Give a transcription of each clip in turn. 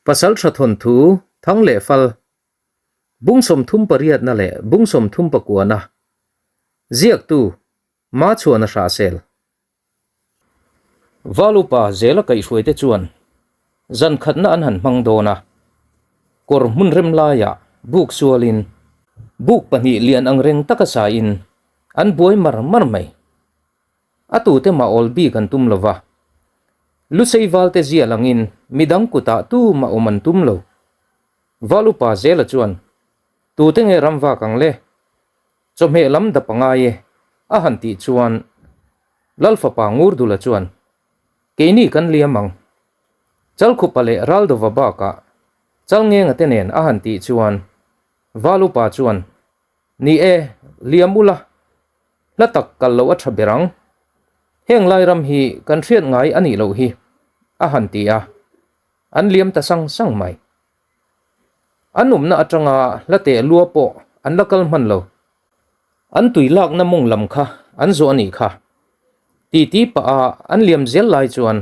Pasalṭha thawnthu thang leh fal, bung 38na leh bung 39na, ziaktu Machuana Hrahsel. Valupa zela kaihhruaite chuan zan khatna an han hmang dawn a, kawr hmun rem laiah buk sualin buk pahnih lian ang reng taka sain an buai mar mar mai. A tute mah awl bik an tum lo va, Lusei valte zia langin midang kutah tumah awm an tum lo. Valupa zela chuan, Tute nge ram vak ang le? Chawhmeh lam dap a ngai e, a han tih chuan Lalfapa Ngurdula chuan, Keini kan liam ang. Chalkhupa leh Raldova bakah Chalngenga te nen a han tih chuan Valupa chuan, Ni e, liam ula, hla tak kal loh a tha ber ang. Heng lai ram hi kan hriat ngai a nih loh hi, a han ti a, an liam ta sang sang mai. An awmna atanga hla teh lua pawh an la kal hman lo. An tui lakna mawng lam kha an zawh a nih kha. Titi pah a an liam zel lai chuan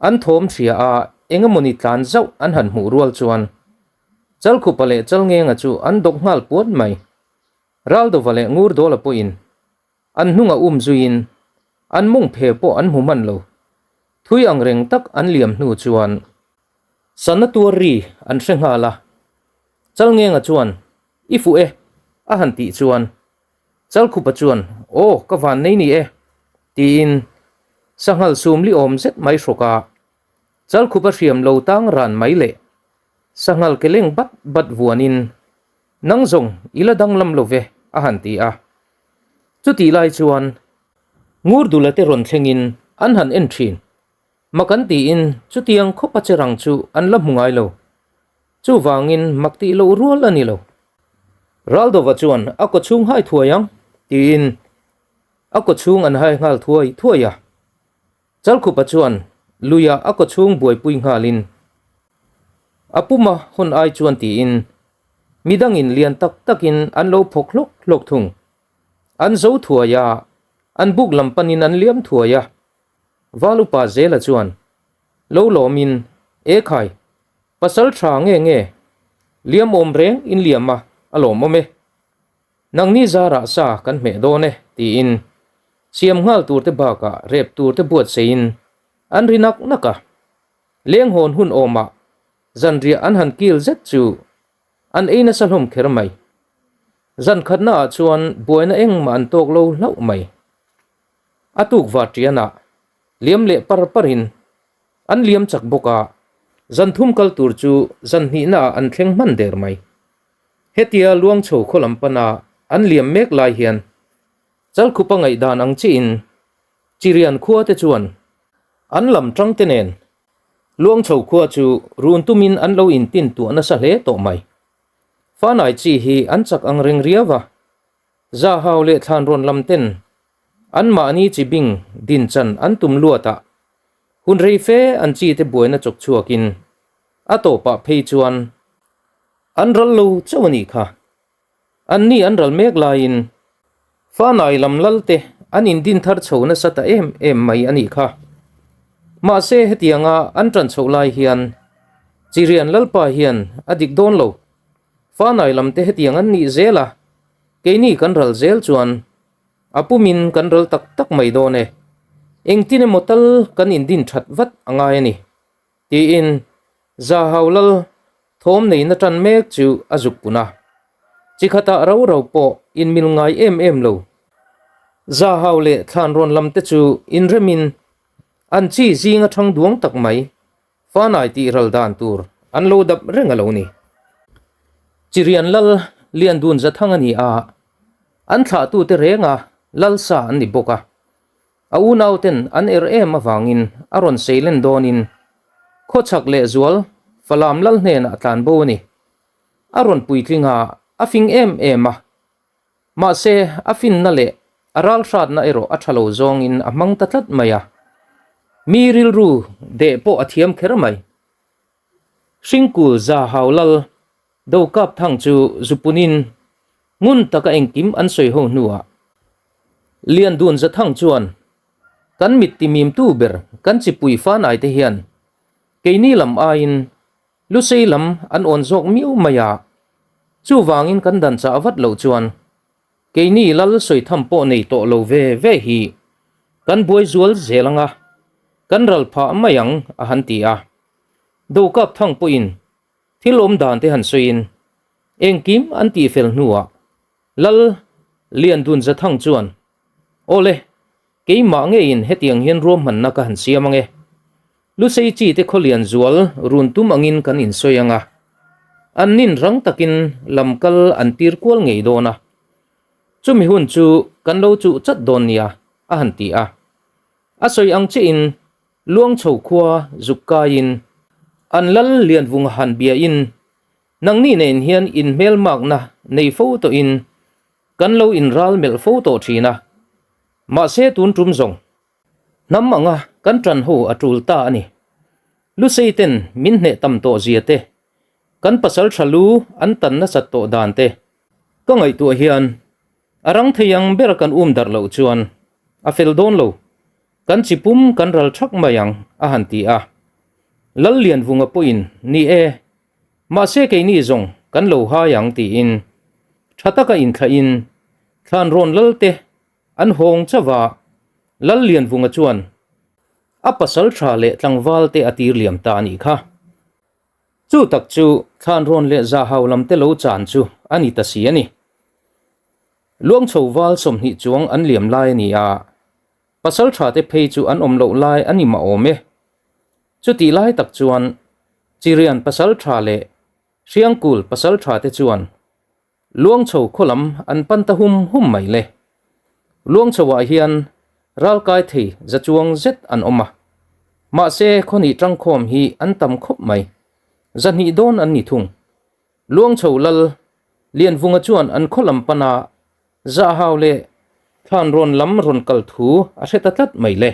an thawm hria a eng emawni tlan zauh an han hmuh rual chuan Chalkhupa leh Chalngenga chu an dawk nghal puat mai. Raldova leh Ngurdawla pawhin An hnungah um zuiin an mawng phe pawh an hmu hman lo. Thui ang reng tak an liam hnu chuan sana tuar ri an hre nghal a. Chalngenga chuan, I fuh e, a han tih chuan Chalkhupa chuan, Aw, ka van nei ni e, tiin sanghal sum li awm zet mai hrawk a. Chalkhupa hriam lo tang ran mai leh sanghal ke leng bat bat vuanin, Nang zawng i la danglam lo ve, a han ti a. Chutih lai chuan Ngurdula te rawn thlengin an han en thin. Mak an tiin chutiang khawpa che rang chu an la hmu ngai lo. Chuvangin mak tih loh rual a ni lo. Raldova chuan a kawchhung hai thuai ang tiin a kawchhung an hai nghal thuai thuai a. Chalkhupa chuan luiah a kawchhung buaipui nghalin a puma hawn ai chuan tiin midangin lian tak takin an lo phawk hlawk hlawk thung. An zo thuai a, an buk lam panin an liam thuai a. Val upa Zela chuan lo lawmin, E khai, pasal tha nge nge, liam awm reng in liam a, a lawmawm e. Nangni zarah sa kan hmeh dawn e, tiin siam nghal turte bakah rep turte buatseiin an ri nak nak a. Lenghawn hun awmah zanriah an han kil zet chu an ei nasa hlawm kher mai. Zan khatnaah chuan buaina engmah an tawk lo hlauh mai. A tuk va tianah liam leh par parin an liam chak bawk a, zan thum kal tur chu zan hnihnaah an thleng hman der mai. Hetia Luangchho khaw lam pana an liam mek lai hian Chalkhupa ngaihdan ang chiin Chirian khua te chuan an lam tang te nen Luangchho khua chu run tumin an lo intin tuah nasa hle tawh mai. Fanai chi hi an chak ang reng riau a, Zahau leh Thlanrawn lam ten anmahni chi bing dinchan an tum luat ah hun rei fe an chi te buaina chawk chhuakin a tawpah phei chuan An ral lo chauh a nih kha. An ni an ral mek laiin Fanai lam lal te an indin thar chho nasa ta em em mai a nih kha. Mahse hetianga an tan chhoh lai hian Chirian Lalpa hian a dik dawn lo. Fanai lam te hetiang an nih zel a, keini kan ral zel chuan a pumin kan ral tak tak mai dawn e. Engtin emaw tal kan indin that vat a ngai a ni. Tiin Zahau lal thawm neihna tan mek chu a zuk pun a. Chi khatah rau rau pawh inmil ngai em em lo. Zahau leh Thlanrawn lam te chu inremin an chi zing a thang duang tak mai Fanai tih ral dan tur an lo dap reng a lo ni. Chirian lal Liandun Zathang a ni a, an thlahtute renga lal sa an ni bawk a. A unauten an er em avangin a rawn seilen dawnin khawchhak leh zual Falam lal hnenah a tlan bo a ni. A rawn puitling a, a fing em em a. Mahse, a finna leh a ralhratna erawh a tha lo zawngin a hmang ta tlat mai a. Mi rilru deh pawh a thiam kher mai. Hringkul za hau lal Dokap thang chu zupunin ngun taka engkim an sawi ho hnuah Liandun Zathang chuan kan mit timimtu ber kan chipui fanai te hian keini lam aiin Lusei lam an awn zawk miau mai a, chuvangin kan dan chah vat loh chuan keini lal sawi tham pawh nei tawh lo ve ve hi kan buai zual zel ang a, kan ral phah mai ang a han ti a. Dokap thang pawhin thil awm dan te han sawiin engkim an tih fel hnuah Lal Liandun Zathang chuan, Awle, keimah ngeiin hetiang hian ruahmanna ka han siam ang e. Lusei chi te khawlian zual run tum angin kan insawi ang a, an nin rang takin lam kal an tir kual ngei dawn a, chumi hun chu kan lo chuh chat dawn nia, a han ti a. A sawi ang chiahin Luangchho khua zuk kaiin an lal Lianvunga han biain nangni nen hian inhmelmakna nei fo tawhin kan lo inral melh fo tawh thin a, mahse tun tum zawng Hnam anga kan ṭan ho a ṭul ta a ni. Lusei ten min hneh tam tawh zia te, kan pasal ṭha lu an tan nasat tawh dan te ka ngaihtuah hian a rang thei ang ber kan um darh loh chuan a fel dawn lo, kan chi pum kan ral ṭhak mai ang a han ti a. Lallianvunga pawhin ni e, mahse keini zawng kan lo hai ang tiin ṭha taka inthlahin Thlanrawn Lalte An hawng chauh a, Lallianvunga chuan a pasal tha leh tlangval te a tir liam ta a nih kha. Chu tak chu Thlanrawn leh Zahau lam te lo chan chu a ni ta si a ni. Luangchho val 20 chuang an liam lai a ni a, pasal tha te phei chu an awm loh lai a ni mah awm e. Chutih lai tak chuan Chirian pasal tha leh Hriangkul pasal tha te chuan Luangchho khaw lam an pan ta hum hum mai le. Luangchho ah hian ralkai thei za chuang zet an awm a. Mahse khawhnih tangkhawm hi an tam khawp mai. 200 dawn an ni thung. Luangchho lal Lianvunga chuan an khaw lam pana Zahau leh Thlanrawn lam rawn kal thu a hre ta tlat mai le.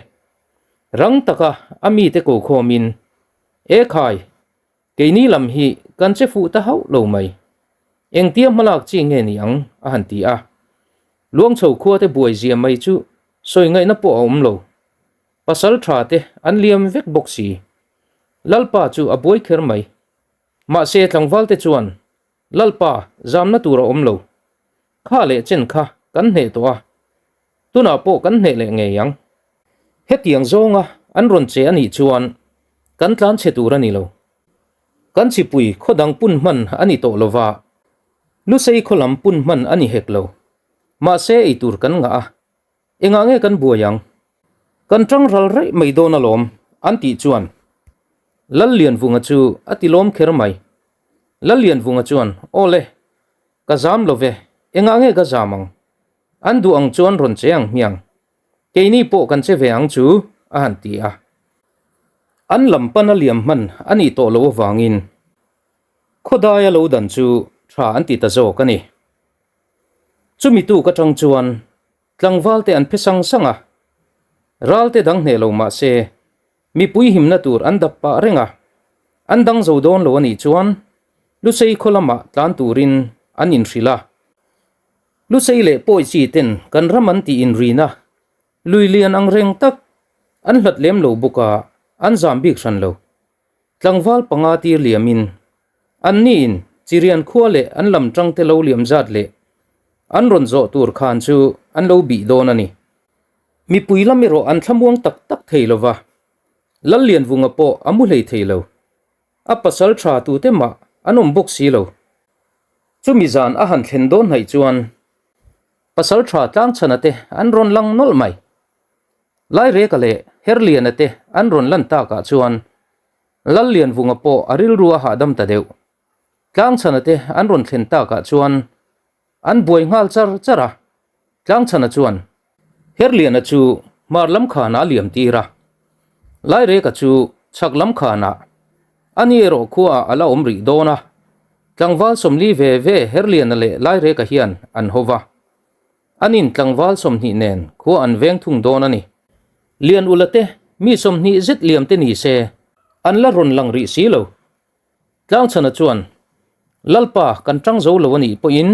Rang taka a mite ko khawmin, Ekhai! Keini lam hi kan che fuh ta hauh lo mai. Engtia hmalak chi nge ni ang? a han ti a. Luangchho khua te buai zia mai chu sawi ngaihna pawh a awm lo. Pasal tha te an liam vek bawk si. Lalpa chu a buai kher mai. Mahse tlangval te chuan Lalpa zamna tur a awm lo. Kha leh chen kha kan hneh tawh a, tunah pawh kan hneh leh ngei ang. Hetiang zawnga an rawn che a nih chuan kan tlan chhe tur a ni lo. Kan chipui khaw dang pun hman a ni tawh lova, Lusei khaw lam pun hman a ni hek lo. Mahse ei tur kan ngah a, engah nge kan buai ang? Kan tang ral raih mai dawn alawm, an tih chuan Lallianvunga chu a ti lawm kher mai. Lallianvunga chuan, Aw le, Ka zam lo ve, engah nge ka zam ang? An duh ang chuan rawn che ang hmiang. Keini pawh kan che ve ang chu, a han ti a. An lam pana liam hman a nih tawh loh avangin khawdaia lo dan chu tha an ti ta zawk a ni. Chumi tuk atang chuan tlangval te an phe sang sang a, ral te dang hneh lo mah se Mipui himna tur an dap pah reng a, an dang zo dawn lo a nih chuan Lusei khaw lamah tlan turin an inhrilh a. Lusei leh pawi chi ten kan ram an tih inrin a, lui lian ang reng tak an hlat lem lo bawk a, an zam bik hran lo. Tlangval panga tir liamin anniin Chirian khua leh an lam tangte lo liam zat leh an rawn zawh tur khan chu an lo bih dawn a ni. Mipui lam erawh an thlamuang tak tak thei lo va, Lallianvunga pawh a mu hlei thei lo. A pasal tha tute mah an awm bawk si lo. Chumi zan a han thlen dawn hnaih chuan pasal tha Tlangchhana te an rawn lang nawlh mai. Laireka leh Herliana te an rawn lan takah chuan Lallianvunga pawh a rilru a hahdam ta deuh. Tlangchhana te an rawn thlen takah chuan An buai nghal char char a, Tlangchhana chuan Herliana chu hmar lam khanah a liam tir a, Laireka chu chhak lam khanah a ni erawh khuaah a la awm rih dawn a, tlangval 40 ve ve Herliana leh Laireka hian an ho va, anin tlangval 20 nen khua an veng thung dawn a ni. Lianula te mi 20 zet liam te ni se an la rawn lang rih si lo. Tlangchhana chuan, Lalpa, kan tang zo lo a nih pawhin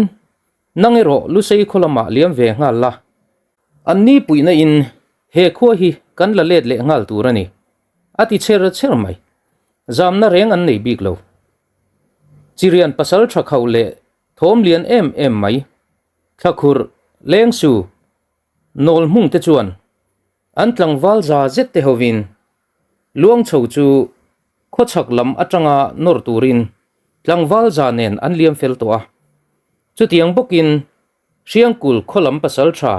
nang erawh Lusei khaw lamah liam ve nghal la. An ni puihna in he khua hi kan la let leh nghal tur a ni, a ti chher chher mai. Zamna reng an nei bik lo. Chirian pasalṭha khauh leh thawm lian em em mai, thlakhurh, lengsu, nawl hmung te chuan an tlangval za zet te hovin Luangchho chu khawchhak lam atanga nawr turin tlangval za nen an liam fel tawh a. Chutiang bawkin Hriangkul khaw lam pasalṭha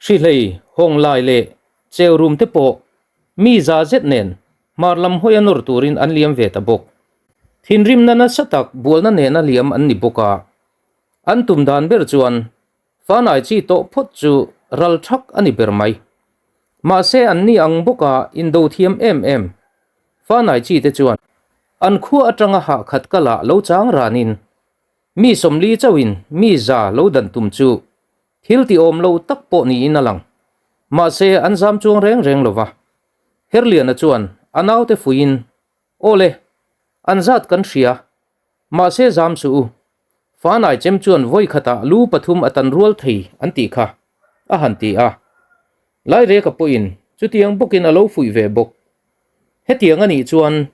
Hrihlei, Hawnglai leh Cheurum te pawh mi za zet nen hmar lam hawia nawr turin an liam ve ta bawk. Thinrimna nasa tak bualna nena liam an ni bawk a, an tum dan ber chuan fanai chi tawh phawt chu ral thak a ni ber mai. Mahse an ni ang bawka indo thiam em em fanai chi te chuan an khua atanga hahkhat kala lo chang ranin mi 40 chauhin mi za lo dan tum chu Thil ti awm lo tak pawh niin a lang. Mahse, an zam chuang reng reng lo va. Herliana chuan a naute fuiin, Aw le, an zat kan hria. Mahse zam suh u. Fanai chem chuan vawi khatah lu pathum a tan rual thei an tih kha, a han ti a. Laireka pawhin chutiang bawkin a lo fuih ve bawk. Hetiang a nih chuan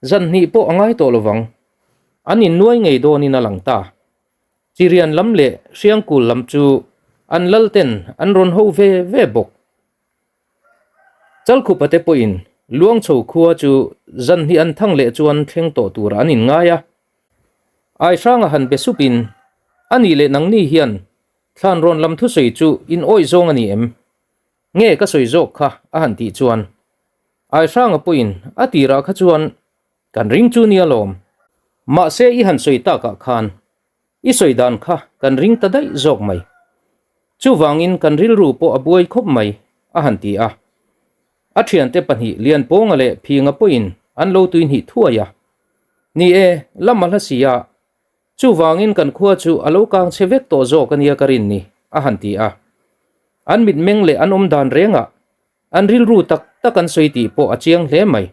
zan hnih pawh a ngai tawh lo vang. An innuai ngei dawnin a lang ta. Chirian lam leh Hriangkul lam chu an lal ten an rawn ho ve ve bawk. Chalkhupa te pawhin Luangchho khua chu zan hnih an thang leh chuan thleng tawh tur an inngai a. Aihranga han be supin, A nih leh nangni hian thlan rawn lam thusawi chu in awih zawng a ni em? Nge ka sawi zawk kha a han tih chuan Aihranga pawhin a tirah kha chuan Kan ring chu nia lawm. Mahse i han sawi takah khan i sawi dan kha kan ring ta daih zawk mai. Chuvangin kan rilru pawh a buai khawp mai, a han ti a. A thiante pahnih Lianpawnga leh Phinga pawhin an lo tuihnih thuai a. Ni e, lam a hla si a, chuvangin kan khua chu a lo kang chhe vek tawh zawk a nia ka rin ni, a han ti a. An mitmeng leh an awm dan rengah an rilru tak tak an sawi tih pawh a chiang hle mai.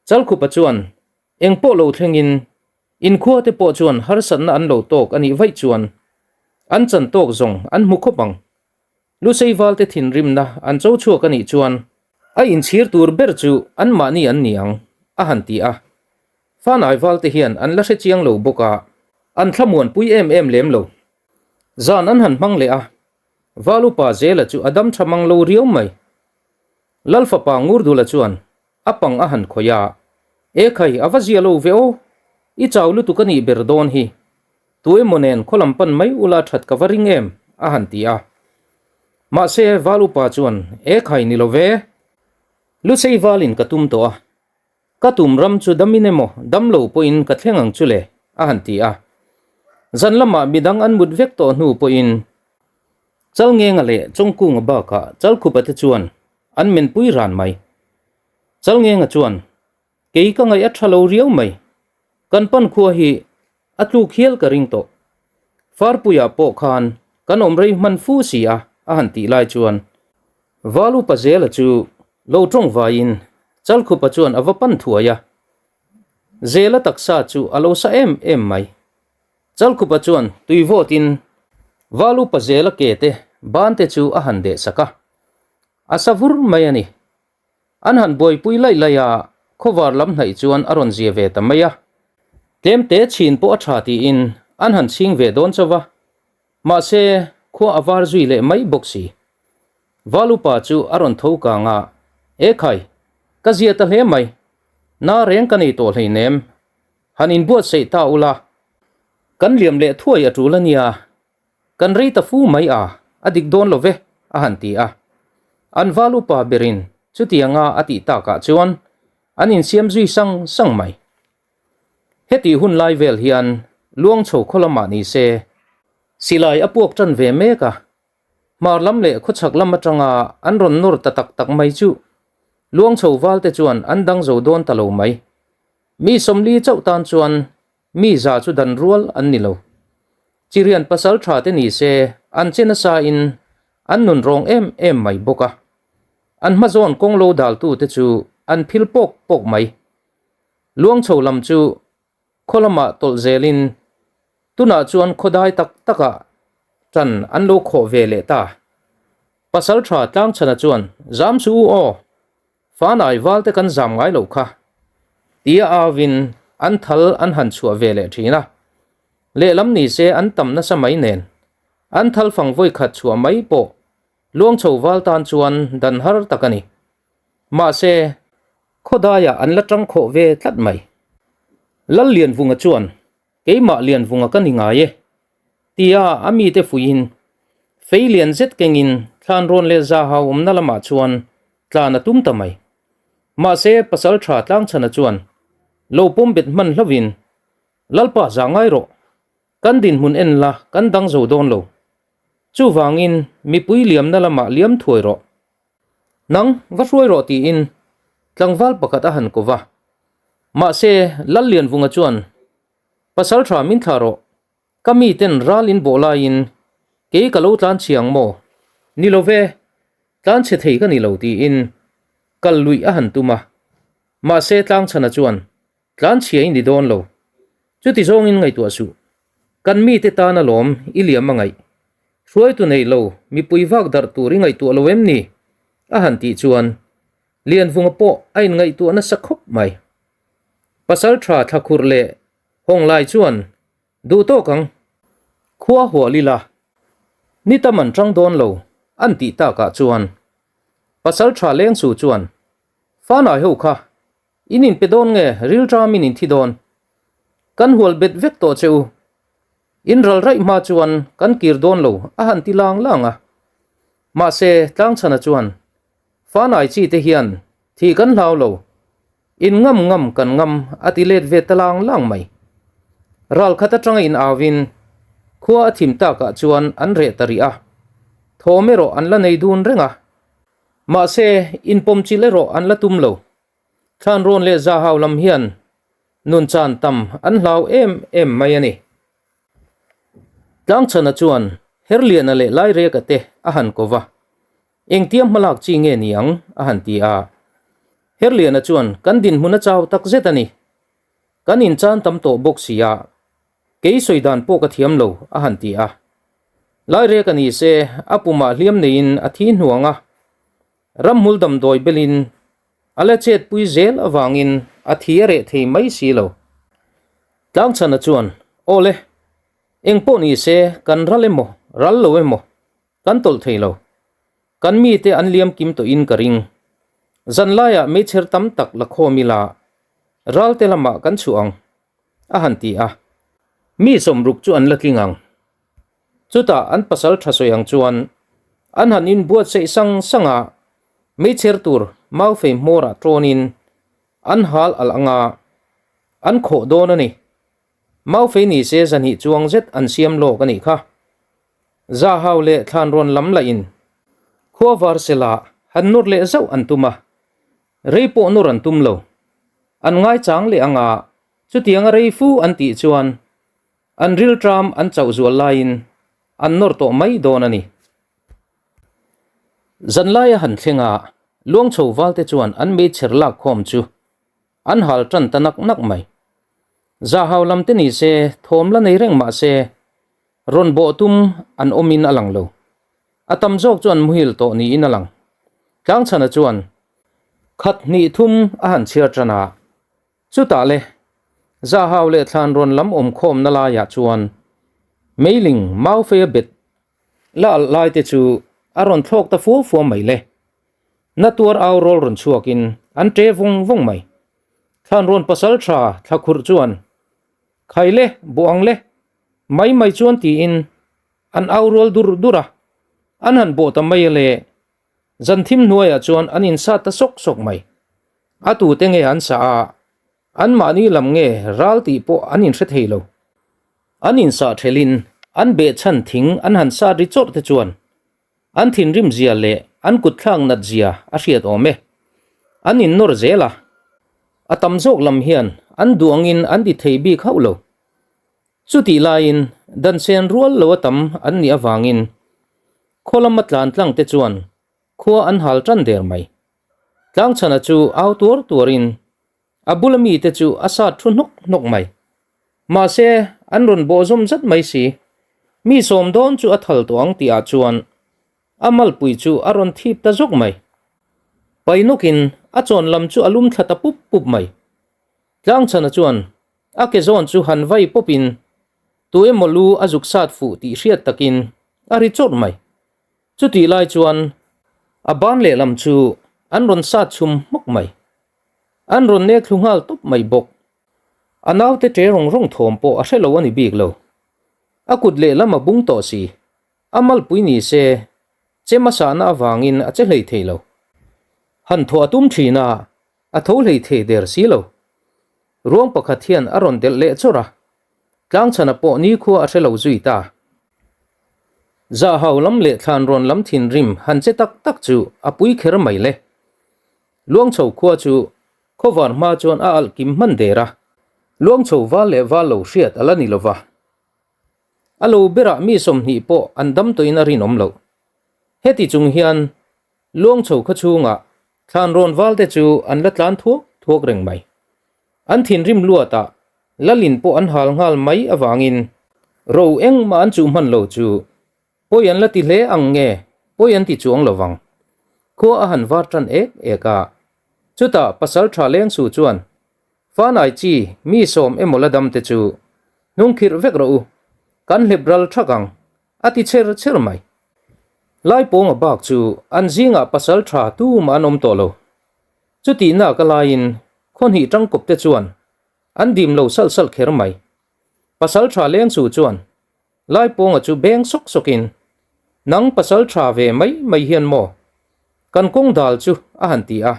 Chalkhupa chuan, Eng pawh lo thlengin, inkhua te pawh chuan harsatna an lo tawk a nih vaih chuan, an chan tawk zawng an hmu khawp ang. Lusei valte thinrimna an cho chhuak a nih chuan, a inchhir tur ber chu anmahni an ni ang, a han ti a. Fanai valte hian an la hre chiang lo bawk a, an thlamuanpui em em lem lo. Zan an han hmang leh a, Val upa Zela chu a dam tha mang lo riau mai. Lal fapa Ngurdula chuan a pang a han khawih a, E khai, a va zia lo ve aw, i chau lutuk a nih ber dawn hi. Tu emaw nen khaw lam pan mai ula that ka va ring em? a han ti a. Mahse, Val upa chuan, E khai, ni lo ve. Lusei valin ka tum tawh a, ka tum ram chu damin emaw dam lo pawhin ka thleng ang chu le, a han ti a. Zan lamah midang an mut vek tawh hnu pawhin Chalngenga leh Chawngkunga bakah Chalkhupa te chuan an menpui ran mai. Chalngenga chuan, Kei ka ngaih a tha lo riau mai. Kan pan khua hi a tluk hial ka ring tawh. Farpuiah pawh khan kan awm rei hman fu si a, a han tih lai chuan Val upa Zela chu lo tawng vaiin Chalkhupa chuan a va pan thuai a. Zela taksa chu a lo sa em em mai. Chalkhupa chuan tui vawtin Val upa Zela ke te ban te chu a han deh sak a. A sa vur mai a ni. An han buaipui laih laih a, khawvar lam hnaih chuan a rawn zia ve ta mai a. Tlemte chhin pawh a tha tiin an han chhing ve dawn chauh va, mahse khua a var zui leh mai bawk si. Val upa chu a rawn tho kang a, E khai, ka zia ta hle mai, na reng ka nei tawh hleinem, han inbuatsaih ta ula, kan liam leh thuai a tul a nia, Kan rei ta fu mai a, a dik dawn lo ve, a han ti a. An val upa berin chutianga a tih takah chuan an insiam zui sang sang mai. Hetih hun lai vel hian Luangchho khaw lamah ni se, silai a puak tan ve mek a, hmar lam leh khawchhak lam atanga an rawn nawr ta tak tak mai chu Luangchho valte chuan an dang zo dawn ta lo mai. Mi 40 chauh tan chuan Mi za chu dan rual an ni lo. Chirian pasal tha te ni se an che nasa in an nun rawng em em mai bawk a. An hma zawn kawng lo dal tu te chu an phil pawk pawk mai. Luangchho lam chu khaw lamah tawlh zel in tunah chuan khaw dai tak tak ah tan an lo khawh ve leh ta. Pasal tha Tlangchhana chuan zam suh u aw! Fanai valte kan zam ngai lo kha, tia au in an thal an han chhuah ve leh thin a. Lehlam ni se an tam nasa mai nen, an thal fang vawi khat chhuah mai pawh Luangchho val tan chuan dan har tak a ni. Mahse, khawdaiah an la tang khawh ve tlat mai. Lal Lianvunga chuan, Keimah Lianvunga ka ni ngai e, tia a mite fuihin fei lian zet kengin thlan rawn leh zahau awmna lamah chuan tlan a tum ta mai. Mahse, pasal tha Tlangchhana chuan lo pawm bet hman hlovin, Lalpa zah ngai rawh, kan dinhmun en la kan dang zo dawn lo. Chuvangin mipui liamna lamah liam thuai rawh. Nang, va hruai rawh tiin tlangval pakhat a han ko va. Mahse, Lallianvunga chuan, Pasal tha min thlah rawh, ka miten ral in bawh laiin kei ka lo tlan chhe ang maw? Ni lo ve, tlan chhe thei ka ni lo tiin kal luih a han tum a. Mahse, Tlangchhana chuan, Tlan chhia i ni dawn lo. Chuti zawngin ngaihtuah suh. Kan mite tan alawm i liam a ngaih. Hruaitu nei lo, mipui vak darh tur i ngaihtuah lo em ni? A han tih chuan Lianvunga pawh a inngaihtuah nasa khawp mai. Pasal tha thlakhurh leh Hawnglai chuan duh tawk ang. Khua hual ila, ni tam an tang dawn lo an tih takah chuan Pasal tha Lengsu chuan Fanai ho kha In inpe dawn nge rilṭamin in thi dawn? Kan hual bet vek tawh che u. In ral raih hma chuan kan kir dawn lo a han ti lang lang a. Mahse, Tlangchhana chuan, Fanai chi te hian thih kan hlau lo. In ngam ngam kan ngam a ti let ve ta lang lang mai. Ral khat atanga in auin khua a thim takah chuan an reh ta rih a. Thawm erawh an la nei dun reng a. Mahse, inpawmchilh erawh an la tum lo. Thlanrawn leh Zahau lam hian nun chan tam an hlau em em mai a ni. Tlangchhana chuan Herliana leh Laireka te a han ko va, Engtia hmalak chi nge ni ang? a han ti a. Herliana chuan kan dinhmun a chau tak zet a ni. Kan inchan tam tawh bawk si a, kei sawi dan pawh ka thiam lo a han ti a. Laireka ni se a pumah hliam neiin a thi hnuang a, Ramhmul damdawi belin a la chetpui zel avangin a thi a reh thei mai si lo. Tlangchhana chuan, Aw le, eng pawh ni se kan ral emaw, ral lo emaw, kan tawlh thei lo. Kan mite an liam kim tawhin ka ring. Zanlaiah meichher tam tak la khawm ila, ralte lamah kan chhuah ang, a han ti a. Mi sawmruk chu an la tling ang. Chutah an pasal tha sawi ang chuan an han inbuatsaih sang sang a, meichher tur maufei hmawrah tawnin an hal alh ang a, an khawh dawn a ni. Maufei ni se zahnih chuang zet an siam lawk a nih kha. Zahau leh thlanrawn lam lahin khua var sela han nawr leh zauh an tum a, rei pawh nawr an tum lo. An ngaichang leh ang a, chutianga rei fu an tih chuan An rilṭam an chauh zual laiin an nawr tawh mai dawn a ni. Zanlaia han thleng a, Luangchho valte chuan an meichher lak khawm chu an hal ṭan ta nak nak mai. Zahau lam te ni se thawm la nei reng mah se rawn bawh tum an awmin a lang lo. A tam zawk chu an muhil tawh niin a lang. Tlangchhana chuan khat hnih thum a han chhiar ṭan a, Chutah le, Zahau leh Thlanrawn lam awm khawmna laiah chuan meiling Maufeia bet la alh lai te chu a rawn thlawk ta fuau fuau mai le. Na tuar au rawl rawn chhuakin an ṭe vawng vawng mai. Thlanrawn pasal ṭha thlakhurh chuan, Khai le, buh ang le, mai mai chuan tiin an au rual dur dur a, an han bawh ta mai a le. Zan thim hnuaiah chuan an insat ta sawk sawk mai. A tute nge an sah a, anmahni lam nge ral tih pawh an inhre thei lo. An insah thelin an behchhan thing an han sat ri chawrh te chuan an thinrim zia leh an kutthlak nat zia a hriat awm e. An innawr zel a, a tam zawk lam hian an duh angin an ti thei bik hauh lo. Chutih laiin dan sen rual lo a tam an nih avangin Khaw lama tlan tlang te chuan khua an hal tan der mai. Tlangchhana chu au tuar tuarin a bula mite chu a sat thu hnawk hnawk mai. Mahse, an rawn bawh zawm zat mai si. Mi sawm dawn chu a thal tawh ang tihah chuan a malpui chu a rawn thip ta zawk mai. Painawkin a chawn lam chu a lum thla ta pup pup mai. Tlangchhana chuan. A ke zawn chu han vai pawpin tu emaw lu a zuk sat fuh tih hriat takin a ri chawrh mai. Chutih lai chuan a ban lehlam chu an rawn sat chhum hmawk mai. An rawn nek thlu nghal tawp mai bawk. A naute ṭe rawng rawng thawm pawh a hre lo a ni bik lo. A kut lehlam a bung tawh si. A malpui ni se, che hmasahna avangin a che hlei thei lo. Han thawh a tum thin a, a tho hlei thei der si lo. Ruang pakhat hian a rawn delh leh chawrh a, tlangchhana pawh nikhua a hre lo zui ta. Zahau lam leh thlan rawn lam thinrim han che tak tak chu a pui kher mai le. Luangchho khua chu khawvar hma chuan a alh kim hman der a, Luangchho val leh val lo hriat a la ni lo va. A lo berah mi 20 pawh an dam tawhin a rinawm loh. Heti chung hian Luangchho khaw chhungah thlan rawn valte chu an la tlan thuak thuak reng mai. An thinrim luatah Lalin pawh an hal nghal mai avangin ro engmah an chuh hman lo chu pawi an la ti hle ang nge pawi an ti chuang lo vang. Khua a han var tan ek ek a. Chutah pasal tha lengsu chuan Fanai chi mi sawm emaw la dam te chu hnungkhirh vek rawh u, kan hlep ral thak ang a ti cher cher mai. Laipawnga bak chu an zingah pasal tha tumah an awm tawh lo. Chutihna ka laiin khaw hnih tangkawp te chuan an dim lo salh salh kher mai. Pasal tha lengsu chuan Laipawnga chu beng sawk sawkin, Nang pasal tha ve mai mai hian maw? Kan kawng dal chu a han ti a.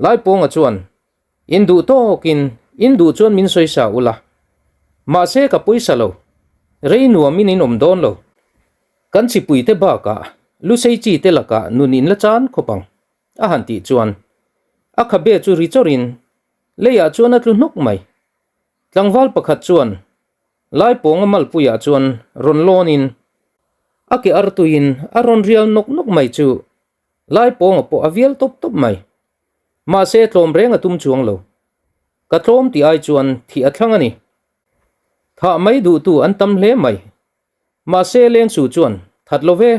Laipawnga chuan In duh tawkin in duh chuan min sawisa ula. Mahse ka pawisa lo. Rei nuamin in awm dawn lo. Kan chipuite bakah Lusei chi te lakah nun in la chan khawp ang, a han tih chuan a khabe chu ri chawrin leiah chuan a tlu hnawk mai. Tlangval pakhat chuan Laipawnga malpuiah chuan rawn lawnin a ke artuiin a rawn rial nawk nawk mai chu Laipawnga pawh a vial tawp tawp mai. Mahse tlawm reng a tum chuang lo. Ka tlawm tih ai chuan thih a thlang a ni. Thah mai duhtu an tam hle mai. Mahse Lengsu chuan that lo ve.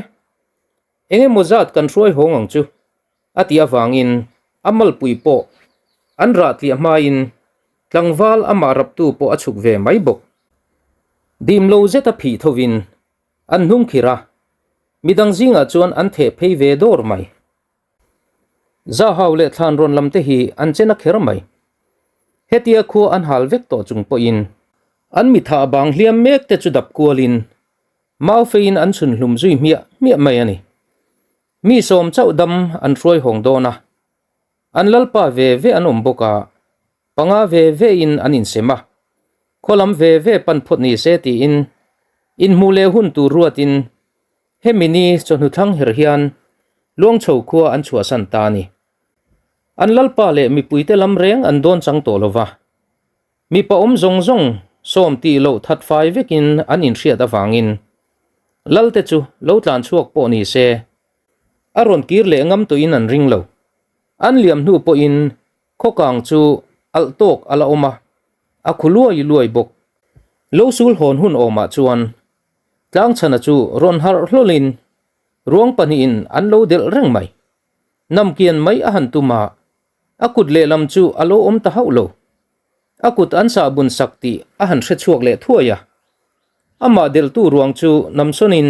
Eng emaw zat kan hruai hawng ang chu a tih avangin a malpui pawh an rah tliah hmain tlangval amah raptu pawh a chhuk ve mai bawk. Dim lo zeta phih thovin An hnung khirh a, midang zingah chuan an theh phei ve dawr mai. Zahau leh thlan rawn lam te hi an che na kher mai. Hetia khua an hal vek tawh chung pawhin an mitha bang hliam mek te chu dap kualin mau feiin an chhun hlum zui hmiah hmiah mai a ni. Mi sawm chauh dam an hruai hawng dawn a, an lalpa ve ve an awm bawk a, Panga ve ve in an insem a, khaw lam ve ve pan phawt ni se tiin inhmuh leh hun tur ruatin hemi ni chawhnu thlang her hian Luangchho khua an chhuahsan ta a ni. An lalpa leh mipuite lam reng an dawn chang tawh lo va, mipa awm zawng zawng sawm tih loh that fai vekin an inhriat avangin lalte chu lo tlan chhuak pawh ni se a rawn kir leh ngam tawhin an ring lo. An liam hnu pawhin Khawkang chu alh tawk a la awm a, a khu luai luai bawk. Lo sul hawn hun awmah chuan Tlangchhana chu rawn harh hlawlin ruang pahnihin an lo delh reng mai. Namkian mai a han tum a, a kut lehlam chu a lo awm ta hauh lo. A kut an sahbun sak tih a han hre chhuak leh thuai a. Amah delhtu ruang chu namsawnin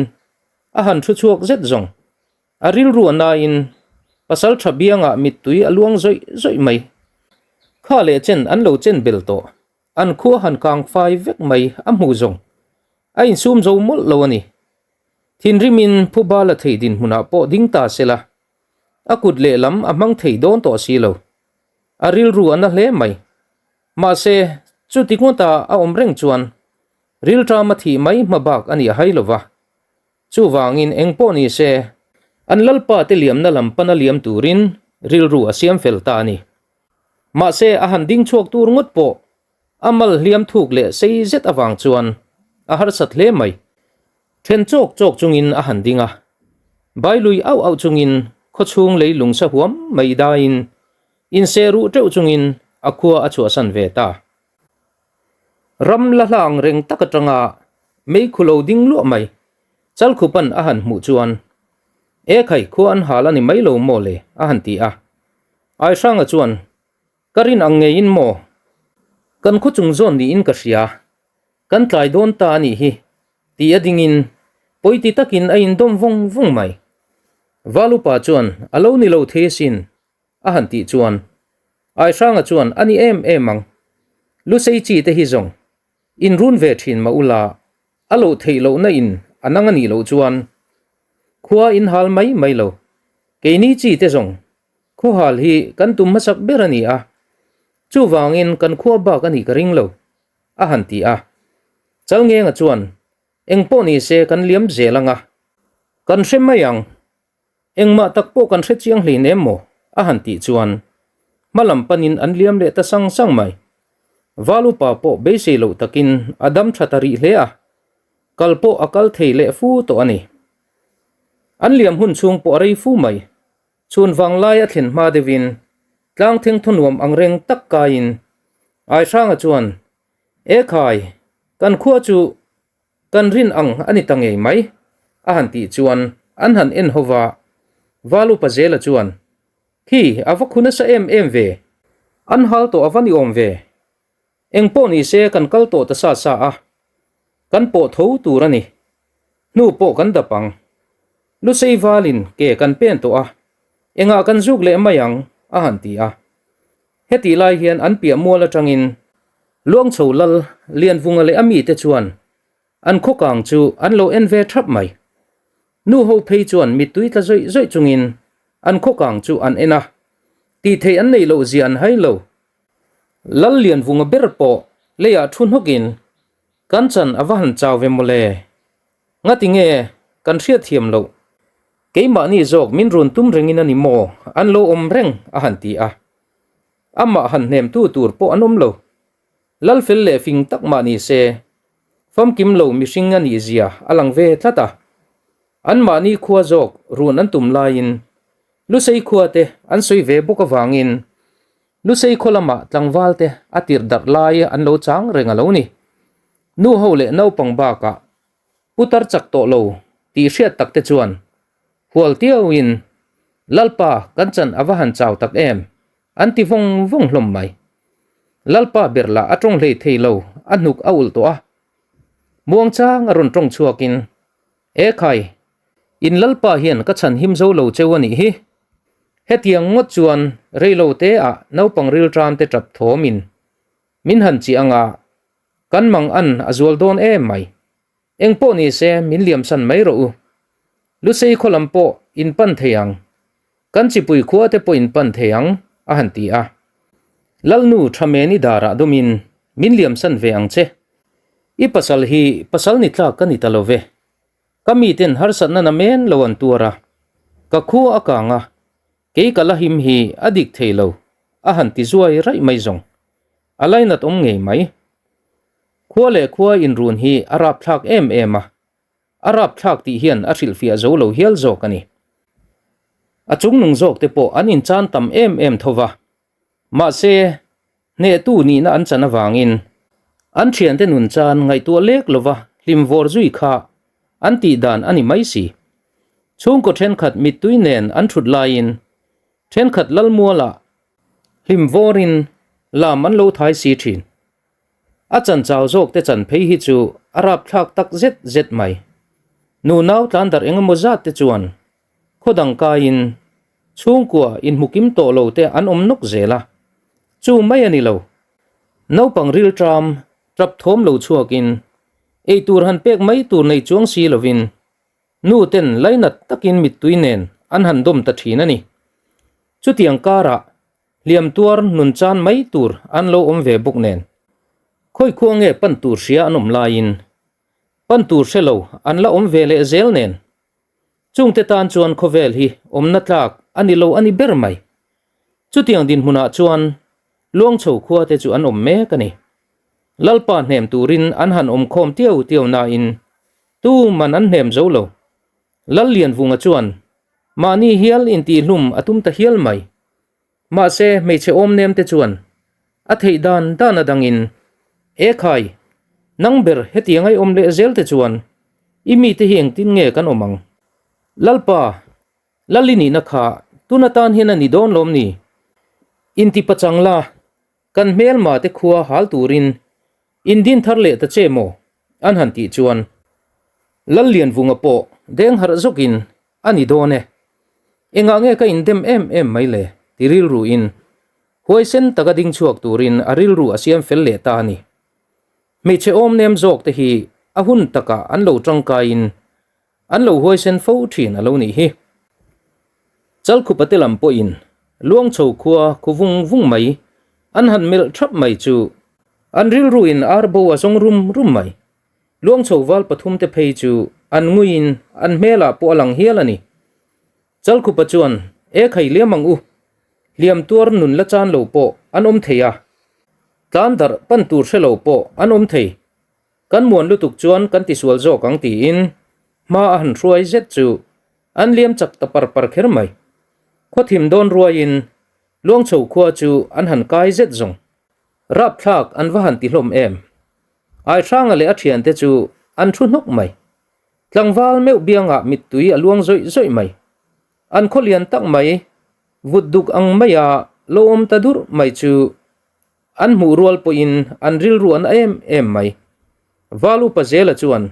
a han thu chhuak zet zawng. A rilru a nain pasal tha biangah mittui a luang zawih zawih mai. Kha leh chen an lo chen bel tawh. An khua han kang fai vek mai a hmuh zawng. A insum zo mawlh lo a ni. Thinrimin phuba la thei dinhmunah pawh ding ta se la, a kut lehlam a hmang thei dawn tawh si lo. A rilru a na hle mai. Mahse, chuti ngawta a awm reng chuan rilṭama thih mai hma bak a ni a hai lo va. Chuvangin eng pawh ni se, an lalpa te liamna lam pana liam turin rilru a siam fel ta a ni. Mahse, a han ding chhuak tur ngawt pawh a mal hliam thuk leh sei zet avang chuan a harsat hle mai. Then chawk chawk chungin a han ding a, bailui auh auh chungin khawchhung leilung sa huam mai daiin inseh ruh teuh chungin a khua a chhuahsan ve ta. Ram la hlang reng tak atanga meikhu lo ding luah mai, Chalkhupan a han hmuh chuan, E khai, khua an hal a ni mai lo maw le? a han ti a. Aihranga chuan, Ka rin ang ngeiin maw? Kan khaw chung zawn niin ka hria, kan tlai dawn ta a nih hi, ti a dingin pawiti takin a indawm vawng vawng mai. Valupa chuan a lo ni lo thei asin, a han tih chuan Aihranga chuan a ni em em ang, Lusei chi te hi zawng inrun ve thin mah ula a loh theih lohna in a nang a nih loh chuan khua in hal mai mai lo, keini chi te zawng khuahal hi kan tum hmasak ber a ni a, chuvangin kan khua bak a nih ka ring lo, a han ti a. Chalngenga chuan engpawh ni se kan liam zel ang a, kan hre mai ang Engmah tak pawh kan hre chiang hlei nem maw? a han tih chuan hma lam panin an liam leh ta sang sang mai. Val upa pawh beisei loh takin a dam tha ta rih hle a, kal pawh a kal thei leh fu tawh a ni. An liam hun chhung pawh a rei fu mai. Chhun vanglai a thlen hma deuhin tlang thengthaw nuam ang reng tak kaiin Aihranga chuan, E khai, kan khua chu Kan rin ang a ni ta ngei mai, a han tih chuan an han en ho va. Val upa Zela chuan, Khi, a va khu nasa em em ve. An hal tawh a va ni awm ve. Eng pawh ni se kan kal tawh ta sa sa a, kan pawh tho tur a ni. Hnu pawh kan dap ang. Lusei valin ke kan pen tawh a, engah kan zuk leh mai ang, a han ti a. Hetih lai hian an piah mual atangin Luangchho lal Lianvunga leh a mite chuan an khawkang chu an lo en ve thap mai. Nu ho phei chuan mittui tla zawih zawih chungin an khawkang chu an en a, tih theih an neih loh zia an hai lo. Lal Lianvunga ber pawh leiah thu hnawkin, Kan chan a va han chau ve mawle. Ngati nge kan hriatthiam loh? Keimahni zawk min run tum rengin a ni maw? An lo awm reng a han ti a. Amah han hnemtu tur pawh an awm lo. Lal fel leh fing tak mah ni se, famkim lo mihring a nih zia a lang ve tlat a. Anmahni khua zawk run an tum laiin Lusei khua te an sawi ve bawk avangin Lusei khaw lamah tlangval te a tirh darh lai an lo chang reng a lo ni. Nu ho leh naupang bakah Putar chak tawh lo tih hriat tak te chuan hual tiauin Lalpa kan chan a va han chau tak em an ti vawng vawng hlawm mai. Lalpa ber lah a tawng hlei thei lo a hnuk a ulh tawh a. Muangchang a rawn tawng chhuakin E khai, in Lalpa hian ka chhan him zo lo cheu a nih hi. Hetiang ngawt chuan reilo te ah naupang rilṭam te ṭap thawmin min han chih anga Kan mang an a zual dawn em mai. Eng pawh ni se min liamsan mai rawh u. Lusei khaw lam pawh in pan thei ang. Kan chipui khua te pawh in pan thei ang, a han ti a. Lalnu Thameni darah dawmin min liamsan ve ang che. I pasal hi pasal ni tlak ka ni ta lo ve. Ka miten harsatna na men lo an tuar a. Ka khua a kang a, kei ka la him hi a dik thei lo, a han ti zuai raih mai zawng. A lainat awm ngei mai. Khua leh khua inrun hi a rapthlak em em a, a rapthlak tih hian a hrilhfiah zo lo hial zawk a ni. A chungnung zawk te pawh an inchan tam em em tho va, mahse, hnehtu nihna an chan avangin an thiante nun chan ngaihtuah lek lova hlim vawr zui kha an tih dan a ni mai si. Chhungkaw thenkhat mittui nen an thut laiin thenkhat Lalmualah Hlim vawrin lam an lo thai si thin. A chan chau zawk te chan phei hi chu a rapthlak tak zet zet mai. Nu nau tlan darh eng emaw zat te chuan khaw dang kaiin chhungkua inhmu kim tawh lo te an awm nawk zel a, chu mai a ni lo. Naupang rilṭam tap thawm lo chhuakin eitur han pek mai tur nei chuang si lovin Nu ten lainat takin mittui nen an han dawm ta thin a ni. Chutiang karah hliam tuar nun chan mai tur an lo awm ve bawk nen. Khawi khua nge pan tur hria an awm laiin pan tur hre lo an la awm ve leh zel nen. Chungte tan chuan khawvel hi awmna tlak a ni lo a ni ber mai. Chutiang dinhmunah chuan Luangchho khua te chu an awm mek a ni. Lalpa hnem turin an han awm khawm tiau tiau nain Tu man an hnem zo lo. Lallianvunga chuan mahni hial intihhlum a tum ta hial mai. Mahse hmeichhe awm nem te chuan a theih dan dan a dangin, E khai, nang ber hetiang ai awm leh zel te chuan i mite hi engtin nge kan awm ang? Lalpa, Lali nihna kha tun atan hian a ni dawn lawm ni? Intipachang la. Kan hmelma te khua hal turin in din thar leh ta che maw? An han tih chuan Lallianvunga pawh deng harh zawkin a ni dawn e. Engah nge ka indem em em mai le? ti rilruin huaisen taka ding chhuak turin a rilru a siam fel leh ta a ni. Hmeichhe awm nem zawk te hi a hun takah an lo tangkaiin an lo huaisen fo thin a lo nih hi. Chalkhupa te lam pawhin Luangchho khua khu vung vung mai an han melh thap mai chu an rilruin ar bo a zawng rum rum mai. Luangchho val pathum te phei chu an nguiin an hmelah pawh a lang hial a ni. Chalkhupa chuan, E khai liam ang u, hliam tuar nun la chan lo pawh an awm thei a, tlan darh pan tur hre lo pawh an awm thei. Kan muan lutuk chuan kan tisual zawk ang tiin hma a han hruai zet chu an liam chak ta par par kher mai. Khawthim dawn ruaiin Luangchho khua chu an han kai zet zawng. Rapthlak an va han ti hlawm em. Aihranga leh a thiante chu an thu hnawk mai. Tlangval meuh biangah mittui a luang zawih zawih mai. An khaw lian tak mai, vut duk ang maia lo awm ta durh mai chu An hmuh rual pawhin an rilru an em em mai. Val upa Zela chuan,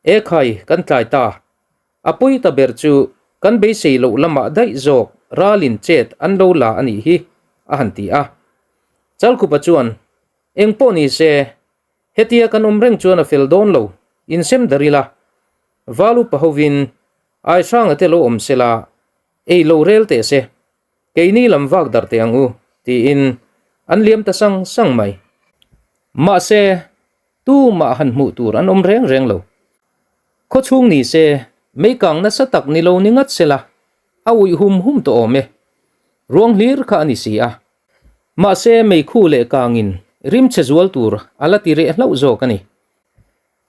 E khai, kan tlai ta. A pawi ta ber chu kan beisei loh lamah daih zawk ralin chet an lo la a nih hi, a han ti a. Chalkhupa chuan, Eng pawh ni se, hetia kan awm reng chuan a fel dawn lo, insem dar ila. Val upa hovin Aihranga te lo awm sela, ei lo rel teh se. Keini lam vak darh teh ang u, tiin an liam ta sang sang mai. Mahse, tumah han hmuh tur an awm reng reng lo. Khawchhung ni se, meikang nasa tak ni lo ni ngat sela, a uih hum hum tawh awm e. Ruang hlir kha a ni si a. Mahse, meikhu leh kangin rimchhe zual tur a la ti reh hlauh zawk a ni.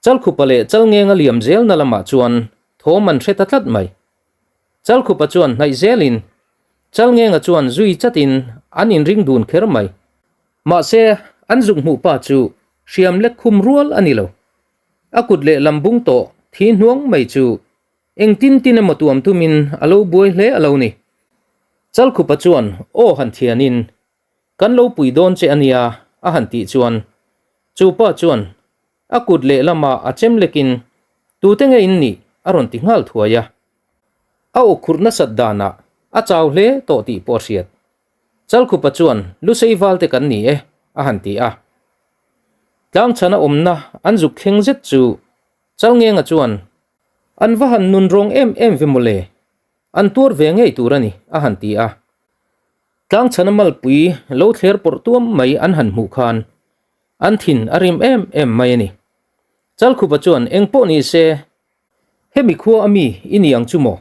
Chalkhupa leh Chalngenga liam zelna lamah chuan thawm an hre ta tlat mai. Chalkhupa chuan hnaih zelin Chalngenga chuan zui chatin an inring dun kher mai. Mahse, an zuk hmuh pa chu hriam lek khum rual a ni lo. A kut leh lam bung tawh thi hnuang mai chu engtin tin emaw tuam tumin a lo buai hle a lo ni. Chalkhupa chuan aw han thianin, Kan lo pui dawn che a nia a han tih chuan chu pa chuan A kut lehlamah a chem lekin, Tute nge in nih? a rawn ti nghal thuai a. A aw khurh nasat danah a chau hle tawh tih pawh a hriat. Chalkhupa chuan, Lusei valte kan ni e, a han ti a. Tlangchhana awmna an zuk thleng zet chu Chalngenga chuan, An va han nun rawng em em ve mawle, an tuar ve ngei tur a ni, a han ti a. Tlangchhana malpui lo thler pawrh tuam mai an han hmuh khan An thin a rim em em mai a ni. Chalkhupa chuan eng pawh ni se, hemi khua a mi i ni ang chu maw?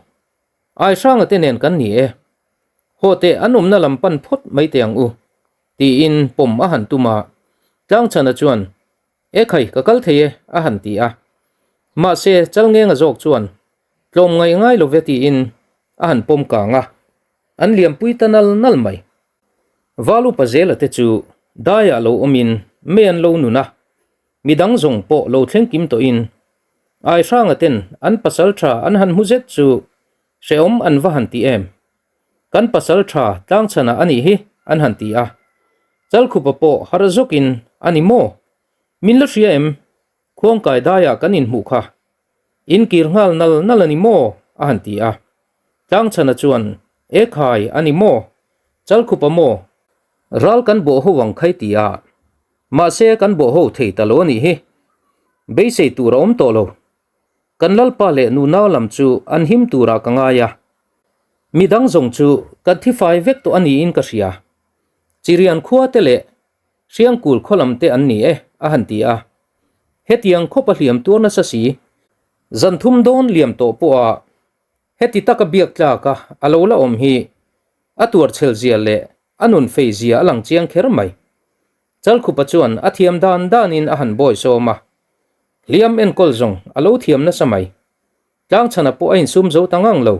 Aihranga te nen kan ni e. Haw teh an awmna lam pan phawt mai teh ang u, tiin pawm a han tum a. Tlangchhana chuan, E khai, ka kal thei e, a han ti a. Mahse, Chalngenga zawk chuan, Tlawm ngaih ngai lo ve tiin a han pawm kang a. An liampui ta nal nal mai. Val upa Zela te chu daiah lo awmin mei an lo nun a, midang zawng pawh lo thleng kim tawhin Aihranga ten an pasal tha an han hmu zet chu hrehawm an va han ti em. Kan pasal tha tlangchhanah a nih hi an han ti a, Chalkhupa pawh harh zawkin a ni maw? Min la hria em? Khuangkai daiah kan inhmuh kha. In kir nghal nal nal a ni maw? a han ti a. Tlangchhana chuan, E khai, a ni maw? Chalkhupa maw? Ral kan bawh ho ang khai ti a. Mahse kan bawh ho thei ta lo a nih hi. Beisei tur a awm tawh lo. Kan lalpa leh nunau lam chu an him turah ka ngai a. Midang zawng chu kan thifai vek tawh a niin ka hria. Chirian khua te leh Hriangkul khaw lam te an ni e, a han ti a. Hetiang khawpa hliam tuar nasa si, zan thum dawn liam tawh pawha heti taka biak tlaka a lo la awm hi a tuarchhel zia leh a nun fei zia a lang chiang kher mai. Chalkhupa chuan a thiam dan danin a han bawi sawm a, hliam enkawl zawng a lo thiam nasa mai. Tlangchhana pawh a insum zo ta ngang lo,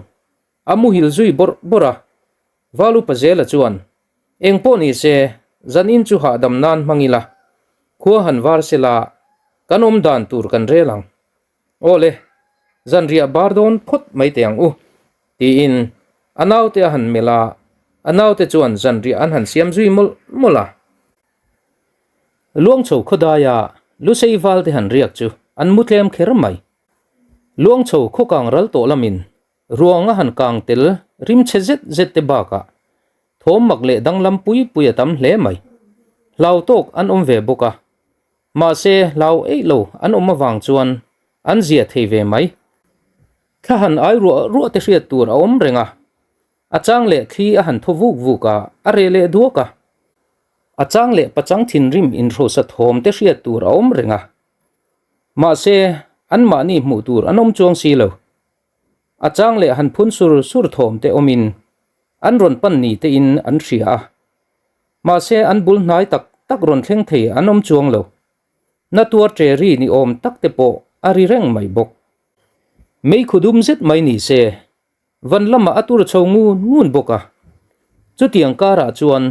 A muhil zui bawrh bawrh a, Valupa Zela chuan, Eng pawh ni se, zanin chu hahdam nan hmang ila, khua han var sela, kan awm dan tur kan rel ang. Aw le, zanriah bar dawn phawt mai teh ang u, tiin a naute a han melh a, a naute chuan zanriah an han siam zui mawlh mawlh a. Luangchho khawdaia Lusei val te han riak chu an mu tlem kher mai. Luangchho khaw kang ral tawh lamin ruang a han kang tel rim chhe zet zet te bakah thawm mak leh danglam pui pui a tam hle mai. Hlau tawk an awm ve bawk a, mahse hlau eih lo an awm avang chuan an zia thei ve mai. Thla han ai ruah ruah te hriat tur a awm reng a, a chang leh thli a han thaw vuk vuk a, a reh leh duak a. A chang leh pachang thinrim inhrosa thawm te hriat tur a awm reng a, mahse anmahni hmuh tur an awm chuang si lo. A chang leh han phun sur sur thawm te awmin an rawn pan ni tein an hria a, mahse an bul hnai tak tak rawn thleng thei an awm chuang lo. Na tuar ṭe ri ni awm tak te pawh a ri reng mai bawk. Meikhu dum zet mai ni se, van lamah a tur chho ngun ngun bawk a. Chutiang karah chuan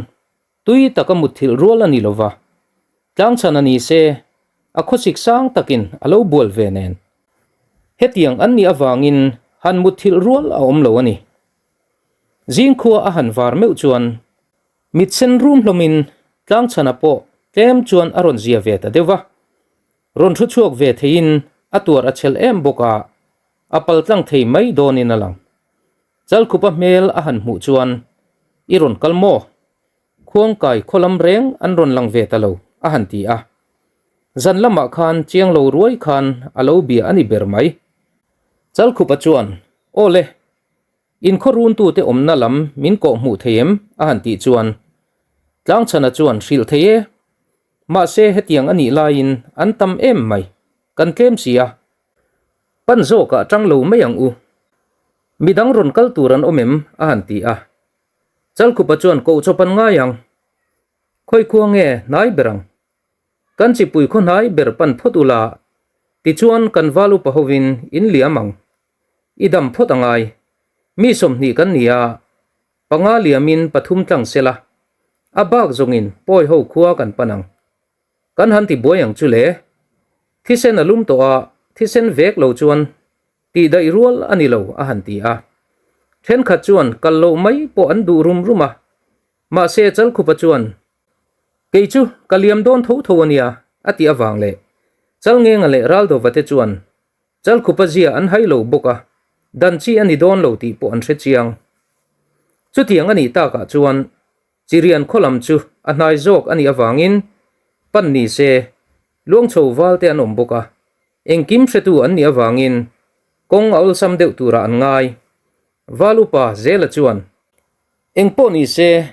tui taka mutthilh rual a ni lo va, tlangchhan a ni se, a khawsik sang takin a lo bual ve nen. Hetiang an nih avangin han mutthilh rual a awm lo a ni. Zingkhua a han var meuh chuan mit sen rum hlawmin tlangchhana pawh tlem chuan a rawn zia ve ta deuh va. Rawn thu chhuak ve theiin a tuar a chhel em bawk a, a paltlang thei mai dawnin a lang. Chalkhupa hmel a han hmuh chuan, I rawn kal maw? Khuangkai khawlam reng an rawn lang ve ta lo, a han ti a. Zan lamah khan chiang lo ruai khan a lo bia a ni ber mai. Chalkhupa chuan, Aw le, inkhaw runtute awmna lam min kawh hmuh thei em? a han tih chuan, Tlangchhana chuan hrilh thei e, Mahse hetiang a nih laiin an tam em mai, kan tlem si a. Pan zawkah tang lo mai ang u. Midang rawn kal tur an awm em? a han ti a. Chalkhupa chuan koh chawp an ngai ang. Khawi khua nge hnai ber ang? Kan chipui khaw hnai ber pan phawt ula, tichuan kan val upa hovin in liam ang. I dam phawt a ngai. Mi 20 kan ni a, Panga liamin pathum tlang sela, a bak zawngin pawi ho khua kan pan ang. Kan han ti buai ang chu le. Thisen a lum tawh a, thisen vek lo chuan tih daih rual a ni lo a han ti a. Thenkhat chuan kal loh mai pawh an duh rum rum a, mahse Chalkhupa chuan, Kei chu ka liam dawn tho tho a nia a tih avang leh Chalngenga leh Raldova te chuan Chalkhupa zia an hai lo bawk a, dan chi a ni dawn lo tih pawh an hre chiang. Chutiang a nih takah chuan Chirian khaw lam chu a hnai zawk a nih avangin pan ni se, Luangchho val te an awm bawk a, engkim hretu an nih avangin kawng a awlsam deuh turah an ngai. Val upa Zela chuan, Engpawh ni se,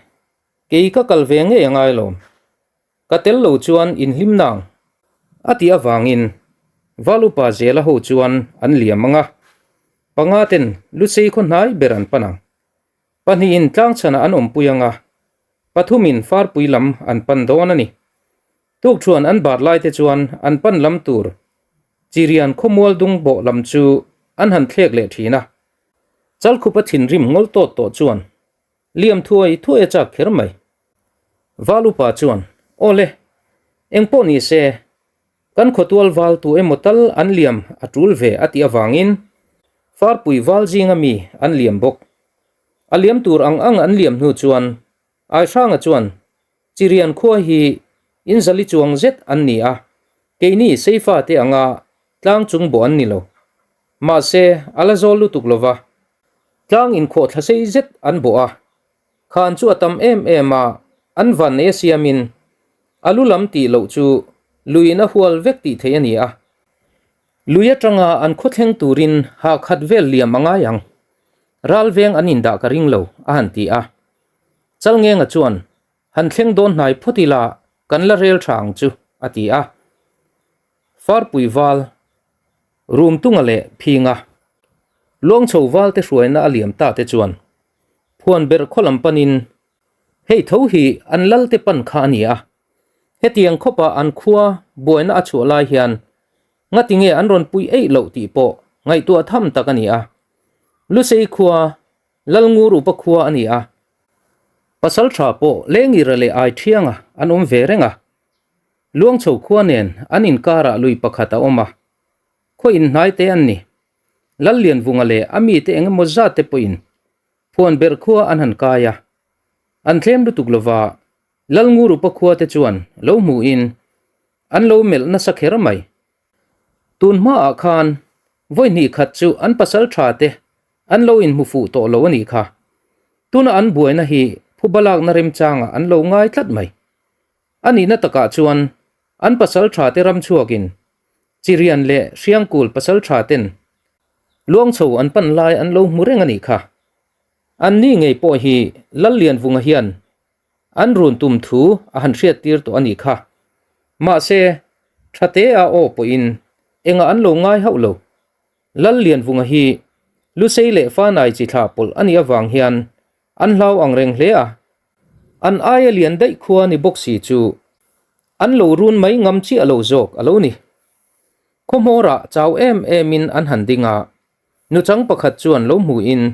kei ka kal ve ngei a ngai lawm. Ka tel lo chuan inhlim nang a tih avangin Val upa Zela ho chuan an liam ang a, panga ten Lusei khaw hnai ber an pan ang. Pahnihin tlangchhanah an awmpui ang a, pathumin Farpui lam an pan dawn a ni. Tukṭhuan an bar lai te chuan an pan lam tur Chirian khawmual dung bawh lam chu an han thlek leh ṭhin a. Chalkhupa thinrim ngawl tawt tawh chuan Liam thuai thuai a chak kher mai. Val upa chuan, Aw le, eng pawh ni se, kan khawtual val tu emaw tal an liam a tul ve a tih avangin Farpui val zinga mi an liam bawk. A liam tur ang ang an liam hnu chuan Aihranga chuan, Chirian khua hi in zali chuang zet an ni a, keini Seifa te anga tlang chung bawh an ni lo. Mahse, a la zawl lutuk lo va, tlang inkhawh thla sei zet an bawh a, khan chu a tam em em a, an van nei a siamin a lu lam tih loh chu luiin a hual vek tih theih a ni a. Lui atanga an khawthleng turin ha khat vel liam a ngai ang. Ral veng an indah ka ring lo, a han ti a. Chalngenga chuan, Han thleng dawn hnai phawt ila kan la rel tha ang chu, a ti a. Farpui val, Rumtunga leh Phinga, Luangchho val te hruaina a liam ta te chuan Phuan ber khaw lam panin hei tho hi an lal te pan kha a ni a, hetiang khawpa an khua buaina a chhuah lai hian ngati nge an rawn pui eih loh tih pawh ngaihtuah tham tak a ni a. Lusei khua Lalngur upa khua a ni a, pasal tha pawh Lengira leh Aithianga an awm ve reng a. Luangchho khua nen an inkarah lui pakhat a awm a, khaw inhnai te an ni. Lallianvunga leh a mite eng emaw zat te pawhin Phuanberh khua an han kai a, an thlem lutuk lova Lalngur upa khua te chuan lo hmuhin. an lo melh nasa kher mai. Tun hmaah khan vawi hnih khat chu an pasal tha te an lo inhmu fuh tawh lo a nih kha. Tuna an buaina hi phuba lakna remchangah an lo ngai tlat mai. A nihna takah chuan an pasal tha te ram chhuakin Chirian leh Hriangkul pasal tha ten Luangchho an pan lai an lo hmu reng a nih kha. An ni ngei pawh hi Lallianvunga hian An run tum thu a han hriat tir tawh a nih kha. Mahse, Thate a aw pawhin engah an lo ngai hauh lo. Lallianvunga hi Lusei leh Fanai chi thlah pawlh a nih avang hian an hlau ang reng hle a. An aia lian daih khua ni bawk si chu an lo run mai ngam chiah lo zawk a lo ni. Khawhmawrah chau em emin an han ding a, Nuchang pakhat chuan lo hmuhin,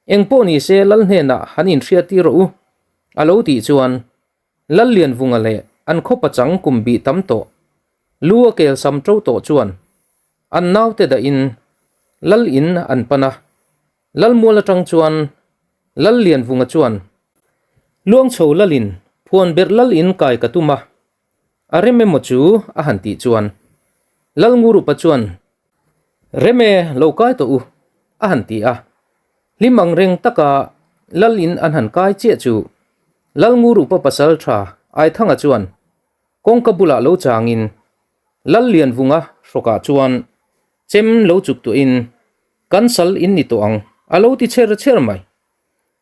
Eng pawh ni se Lal hnenah han inhriattir rawh u, a lo tih chuan Lal Lianvunga leh an khaw pachang kum bih tam tawh, lu a kel sam to tawh chuan an naute dahin Lal in an pan a. Lal mual atang chuan Lal Lianvunga chuan, Luangchho Lalin phuan berh Lal in kai ka tum a, A rem emaw chu? a han tih chuan Lalngurupa chuan, Rem e, lo kai tawh u, a han ti a. Hlim ang reng taka Lal in an han kai chiah chu Lalngurupa pasal tha Aithanga chuan kawngka bulah lo changin Lal Lianvunga hrawkah chuan chem lo chuk tuahin, Kan sal in ni tawh ang, a lo ti chher chher mai.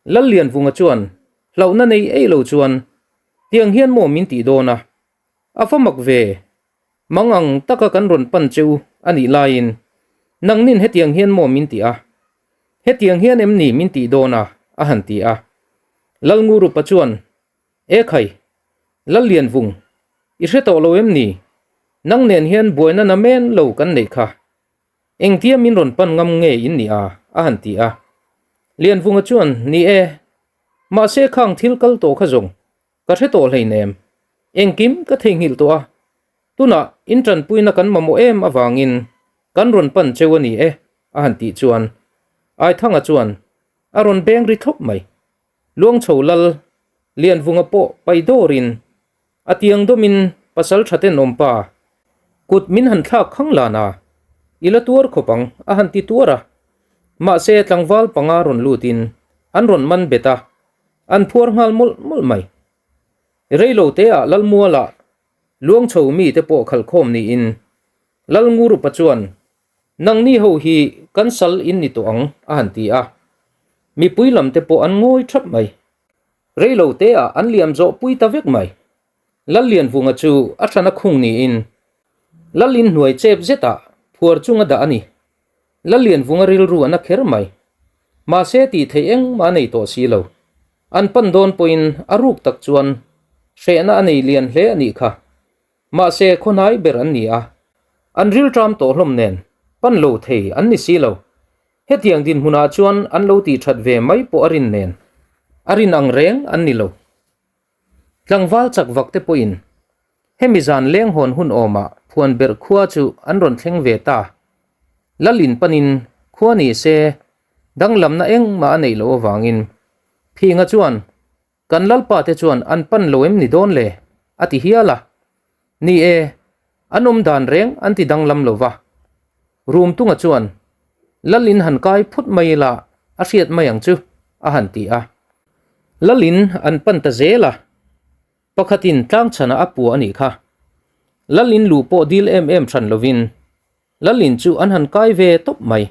Lal Lianvunga chuan hlauhna nei ei lo chuan Tiang hian maw min tih dawn a? A va mak ve! Mang ang taka kan rawn pan che u a nih laiin nangnin hetiang hian maw min tih a? Hetiang hian em ni min tih dawn a? a han ti a. Lalngurupa chuan, E khai, Lallianvung, i hre tawh lo em ni? Nang nen hian buaina na men lo kan neih kha. Engtia min rawn pan ngam nge in nih a? a han ti a. Lianvunga chuan, Ni e, mahse khang thil kal tawh kha zawng ka hre tawh hleinem. Engkim ka theihnghilh tawh a, tunah in tanpuina kan mamawh em avangin kan rawn pan cheu a ni e, a han tih chuan Aithanga chuan a rawn beng ri thlawp mai. Luangchho lal Lianvunga pawh pai dawrin A tiang dawmin pasal tha tenawm pa kut min han thlak khang lan a, i la tuar khawp ang a han ti tuar a. Mahse tlangval panga rawn lutin an rawn man bet a, an phuar nghal mawlh mawlh mai. Reilo teah Lalmualah Luangchho mite pawh khalhkhawm niin Lalngurupa chuan Nangni ho hi kan sal in ni tawh ang a han ti a. Mipui lamte pawh an ngawi thap mai. Reilo te ah an liam zawh pui ta vek mai. Lallianvunga chu a hrana khung niin Lal in hnuai chep zet ah phuar chunga dah a ni. Lallianvunga rilru a na kher mai. Mahse tih theih engmah a nei tawh si lo. An pan dawn pawhin a ruk tak chuan hrehna a nei lian hle a nih kha. Mahse khawnai ber an ni a, an rilṭam tawh hlawm nen pan lo thei an ni si lo. Hetiang dinhmunah chuan an lo tih that ve mai pawh a rin nen a rin ang reng an ni lo. Tlangval chak vak te pawhin hemi zan leng hawn hun awmah phuan berh khua chu an rawn thleng ve ta. Lal in panin khua ni se danglamna engmah a neih loh avangin Phinga chuan Kan Lalpa te chuan an pan lo em ni dawn le? a ti hial a. Ni e, an awm dan reng an ti danglam lo va. Rum tunga chuan, Lal in han kai phawt mai ila a hriat mai ang chu, a han ti a. Lal in an pan ta zel a, pakhatin tlang chhanah a pua a nih kha. Lal in luh pawh dil em em hran lovin Lalin chu an han kai ve tawp mai.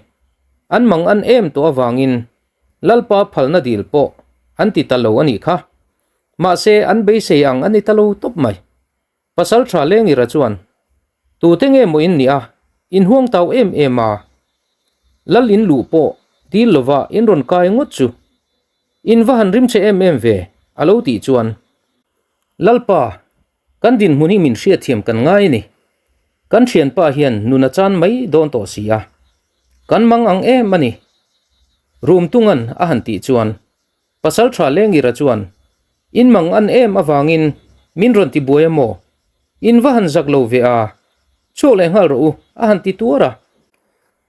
An mang an em tawh avangin Lalpa phalna dil pawh an ti ta lo a nih kha. Mahse an beisei ang a ni ta lo tawp mai. Pasal tha Lengira chuan, Tute nge maw in nih a, in huang tau em em a? Lal in luh pawh dil lova in rawn kai ngawt chu in va han rim che em em ve, a lo tih chuan Lalpa Kan dinhmun hi min hriatthiam kan ngai a ni. Kan thianpa hian nun a chan mai dawn tawh si a. Kan mang ang em a ni. Rum tungan a han tih chuan Pasal tha Lengira chuan In mang an em avangin min rawn ti buai a maw? In va han zak lo ve a, chhuak leh nghal rawh u a han ti tuar a.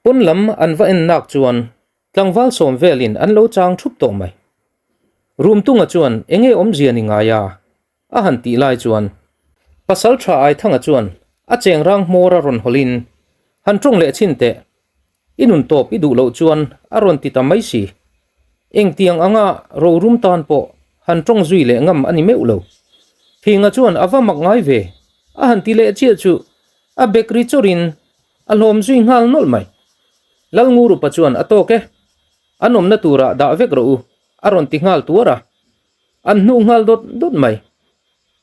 Pawn lam an va en nak chuan tlangval sawm velin an lo chang thup tawh mai. Rum tunga chuan enge awmzia ni ngai a? A han tih lai chuan Pasal tha Aithanga chuan. A chengrang hmawr a rawn hawlhin, Han tawng leh chhin teh, i nun tawp i duh loh chuan a rawn ti ta mai si. Engtiang anga rorum tan pawh han tawng zui leh ngam a ni meuh lo. Thinga chuan a va mak ngai ve, a han ti leh chiah chu a bek ri chawrhin a hlawm zui nghal nawlh mai. Lalngurupa chuan a tawk e, an awmna turah dah vek rawh u, a rawn ti nghal tuar a. An hnuh nghal dawt dawt mai.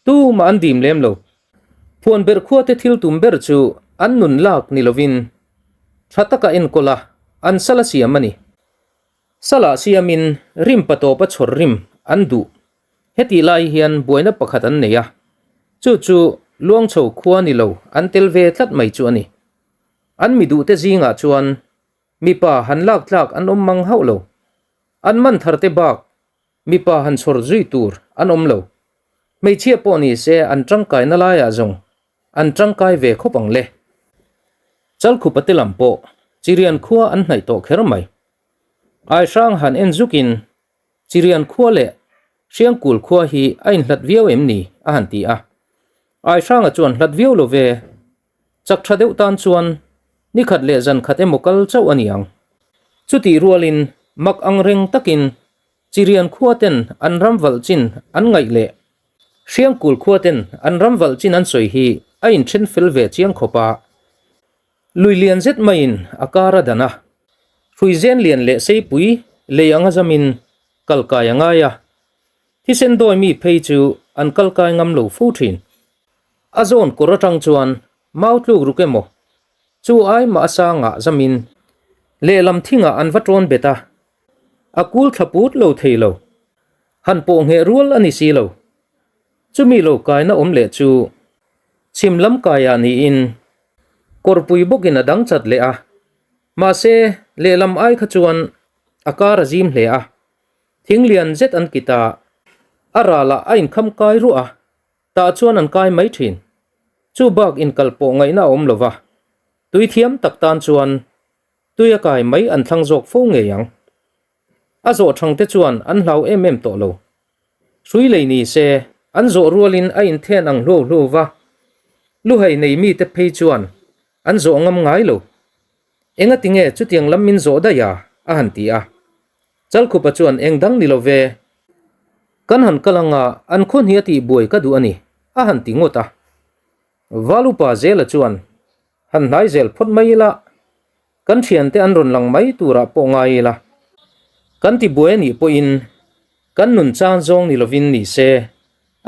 Tumah an dim lem lo. Phuan ber khuate thil tum ber chu an nun lak ni lovin tha taka enkawl a, an sala siam a ni. Salah siamin rim patawpa chhawr rim an duh. Hetih lai hian buaina pakhat an nei a, chu chu Luangchho khua ni lo an tel ve tlat mai chu a ni. An mi duhte zingah chuan mipa han lak tlak an awm mang hauh lo. An man tharte bak Mipa han chhawr zui tur an awm lo. Hmeichhia pawh ni se an tangkaina laiah zawng an tangkai ve khawp ang le. Chalkhupa te lam pawh Chirian khua an hnaih tawh kher mai. Aihrang han en zukin Chirian khua leh Hriangkul khua hi a inhlat viau em ni? a han ti a. Aihranga chuan hlat viau lo ve. Chak tha deuh tan chuan ni khat leh zan khat emaw kal chauh a ni ang. Chutih rualin mak ang reng takin Chirian khua ten an ram valh chin an ngaih leh Hriangkul khua ten an ram valh chin an sawi hi a inthen fel ve chiang khawp a. Lui lian zet maiin a kar a dan a, hruizen lian leh seipui lei anga zamin kal kai a ngai a, thisen dawi mi phei chu an kal kai ngam lo fo thin. A zawn kawr atang chuan mau tluk ruk emaw chu ai mah a sangah zamin lehlam thingah an va tawn bet a, a kul thla put lo thei lo. Han pawh ngheh rual a ni si lo. Chumi lo kaina awm leh chu chhim lam kaiah niin kawrpui bawkin a dang chat leh a, mahse lehlam ai kha chuan a kar a zim hle a, thing lian zet an kit a, a ralah a inkham kai ruah a. Tah chuan an kai mai thin. Chu bak inkal pawh ngaihna a awm lo va, tui thiam tak tan chuan tui a kai mai an thlang zawk fo ngei ang. A zawh thang te chuan an hlau em em tawh lo. Hrui lei ni se, an zawh rualin a inthen ang hluau hluau va, luhai nei mite phei chuan an zawh ngam ngai lo. Engatinge chutiang lam min zawh daih a? a han ti a. Chalkhupa chuan eng dang ni lo ve. Kan han kal anga an khaw hnia tih buai ka duh a ni, a han ti ngawt a. Valupa Zela chuan, Han hnai zel phawt mai ila, kan thiante an rawn lang mai turah pawh ngai ila. Kan ti buai a nih pawhin kan nun chan zawng ni lovin ni se,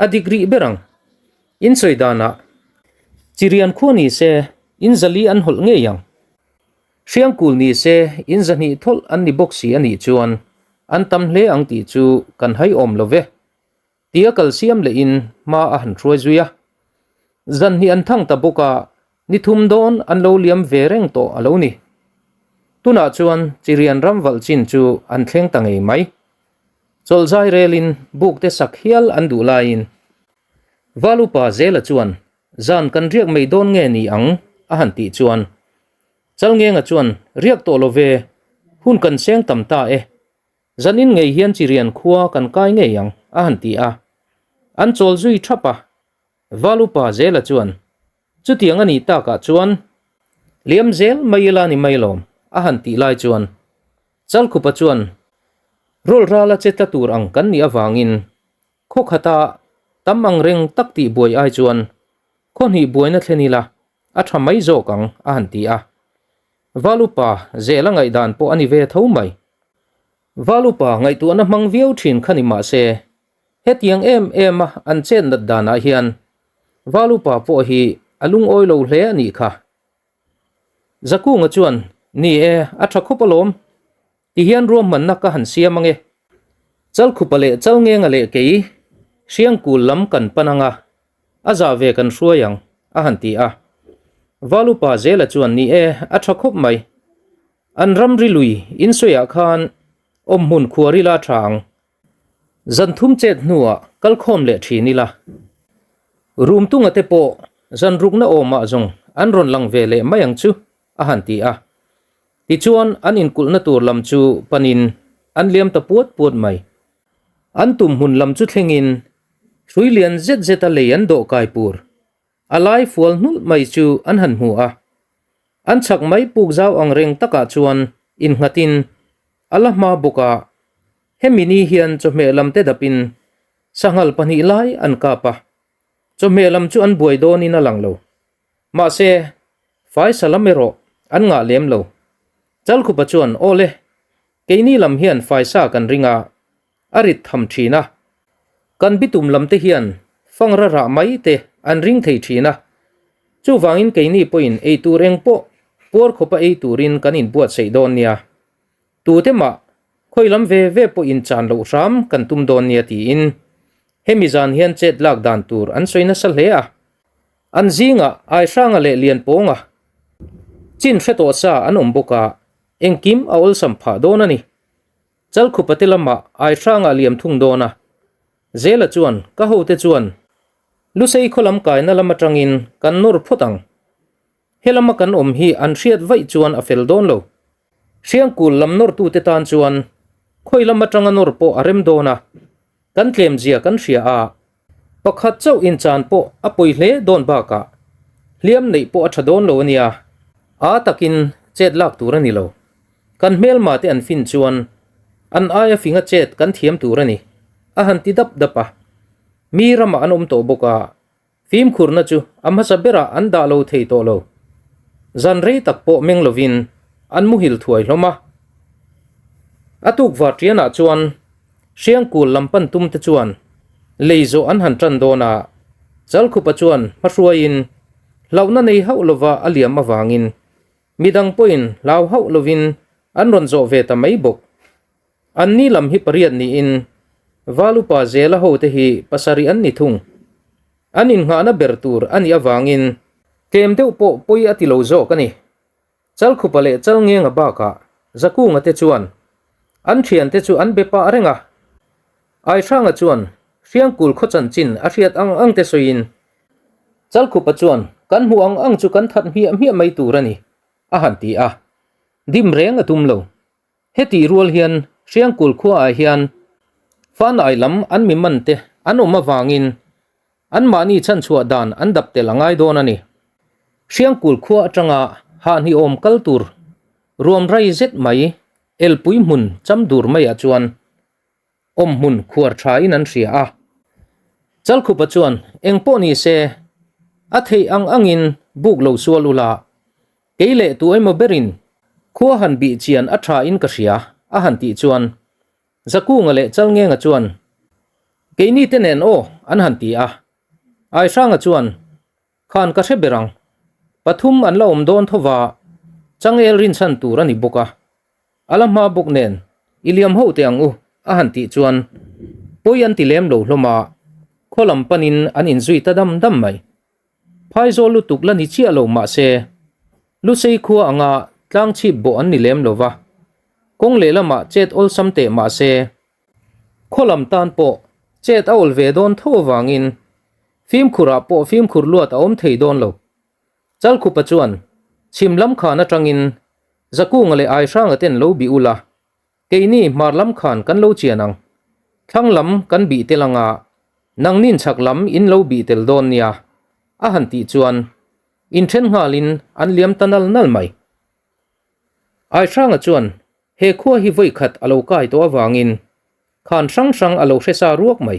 a dik rih ber ang. In sawi danah Chirian khua ni se in zali an hawlh ngei ang. Hriangkul ni se in zahnih thawlh an ni bawk si a nih chuan an tam hle ang tih chu kan hai awm lo ve. Tia kal siam lehin hma a han hruai zui a. Zanhnih an thang ta bawk a, ni thum dawn an lo liam ve reng tawh a lo ni. Tunah chuan Chirian ram valh chin chu an thleng ta ngei mai. Chawlhzai relin buk te sak hial an duh laiin Valupa Zela chuan Zan kan riak mai dawn nge ni ang? a han tih chuan Chalngenga chuan Riak tawh lo ve, hun kan seng tam ta e. Zanin ngei hian Chirian khua kan kai ngei ang a han ti a. An chawl zui thap a. Valupa Zela chuan Chutiang a nih takah chuan liam zel mai ila ni mai lawm a han tih lai chuan Chalkhupa chuan Rawl rala che tla tur ang kan nih avangin Khaw khata tam ang reng tak tih buai ai chuan khaw hnih buaina thlen ila a tha mai zawk ang a han ti a. Valupa zela ngaihdan pawh a ni ve tho mai. Valupa ngaihtuahna hmang viau thin kha ni mah se hetiang em em a an chet nat danah hian Valupa pawh hi a lungawi lo hle a nih kha. Zakunga chuan, Ni e, a tha khawp alawm. Tihian ruahmanna ka han siam ange. Chalkhupa leh Chalngenga leh kei Hriangkul lam kan pan anga, a zah ve kan hruai ang, a han ti a. Valupa Zela chuan ni e, a tha khawp mai. An ramri lui insawiah khan awmhmun khuar ila tha ang. Zan thum chet hnuah kal khawm leh thin ila. Room tunga te pawh zan rukna awmah zawng an rawn lang ve leh mai ang chu, a han ti a. Tichuan an inkulhna tur lam chu panin an liam ta puat puat mai. An tum hmun lam chu thlengin hrui lian zet zeta lei an dawh kai pur. A lai fual hnulh mai chu an han hmu a. An chhak mai puk zau ang reng takah chuan innghatin a la hma bawk a. Hemi ni hian chawhmeh lam te dapin sanghal pahnih lai an kap a. Chawhmeh lam chu an buai dawnin a lang lo. Mahse, faisa lam erawh an ngah lem lo. Chalkhupa chuan, Aw le, keini lam hian faisa kan ring a, a rit tham thin a. Kan bitum lam te hian fangra rah mai te an ring thei thin a. Chuvangin keini pawhin ei tur eng pawh puar khawpa ei turin kan inbuatsaih dawn nia. Tute mah khawi lam ve ve pawh inchan loh hram kan tum dawn nia tiin hemi zan hian chet lak dan tur an sawi nasa hle a. An zingah Aihranga leh Lianpawnga chin hre tawh sa an awm bawk a, engkim a awlsam phah dawn a ni. Chalkhupa te lamah Aihranga liam thung dawn a, Zela chuan ka hote chuan Lusei khaw lam kaina lam atangin kan nawr phawt ang. He lama kan awm hi an hriat vaih chuan a fel dawn lo. Hriangkul lam nawrtute tan chuan khawi lam atanga nawr pawh a rem dawn a, kan tlemzia kan hria a, pakhat chauh inchan pawh a pawi hle dawn bakah hliam neih pawh a tha dawn lo a nia. A takin chet lak tur a ni lo. Kan hmelma te an fin chuan an aia finga chet kan thiam tur a ni, a han ti dap dap a. Mi ramah an awm tawh bawk a, Fimkhurna chu a hmasa berah an dah lo thei tawh lo. Zan rei tak pawh meng lovin an muhil thuai hlawm a. A tukvar ṭianah chuan Hriangkul lam pan tumte chuan lei zawh an han ṭan dawn a, Chalkhupa chuan hmahruaiin hlauhna nei hauh lova a liam avangin midang pawhin hlau hauh lovin an rawn zawh ve ta mai bawk. An ni lam hi pariat niin Valupa Zela hote hi pasarih an ni thung. An innghahna ber tur a nih avangin tlem deuh pawh pawi a ti lo zawk a ni. Chalkhupa leh Chalngenga bakah Zakunga te chuan an thiante chu an be pah reng a. Aihranga chuan Hriangkul khaw chanchin a hriat ang ang te sawiin Chalkhupa chuan kan hmuh ang ang chu kan that hmiah hmiah mai tur a ni a han ti a. Dim reng a tum lo. Hetih rual hian Hriangkul khuaah hian Fanai lam an mi man te an awm avangin anmahni chhanchhuah dan an dap tel a ngai dawn a ni. Hriangkul khua atanga hahniawm kal tur ruam rai zet mai elpui hmun cham dur maiah chuan awm hmun khuar tha in an hria a. Chalkhupa chuan eng pawh ni se a theih ang angin buk lo sual ula, kei leh tu emaw berin khua han bih chian a tha in ka hria a han tih chuan Zakunga leh Chalngenga chuan keini te nen aw an han ti a. Aihranga chuan Khan ka hre ber ang. Pathum an la awm dawn tho va, changel rinchhan tur a ni bawk a. A la hma bawk nen, i liam ho teh ang u, a han tih chuan pawi an ti lem lo hlawm a, khaw lam panin an inzui ta dam dam mai. Phaizawl lutuk la ni chiah lo mah se, Lusei khua anga tlang chhip bawh an ni lem lo va, kawng lehlamah chet awlsam teh mah se, Khaw lam tan pawh chet a awl ve dawn tho avangin fimkhurah pawh fimkhur luat a awm thei dawn lo. Chalkhupa chuan chhim lam khan atangin Zakunga leh Aihranga ten lo bih ula, keini hmar lam khan kan lo chian ang. Thlang lam kan bih tel anga nangnin chhak lam in lo bih tel dawn nia, a han tih chuan inthen nghalin an liam ta nal nal mai. Aihranga chuan He khua hi vawi khat a lo kai tawh avangin khan hrang hrang a lo hre sa ruak mai.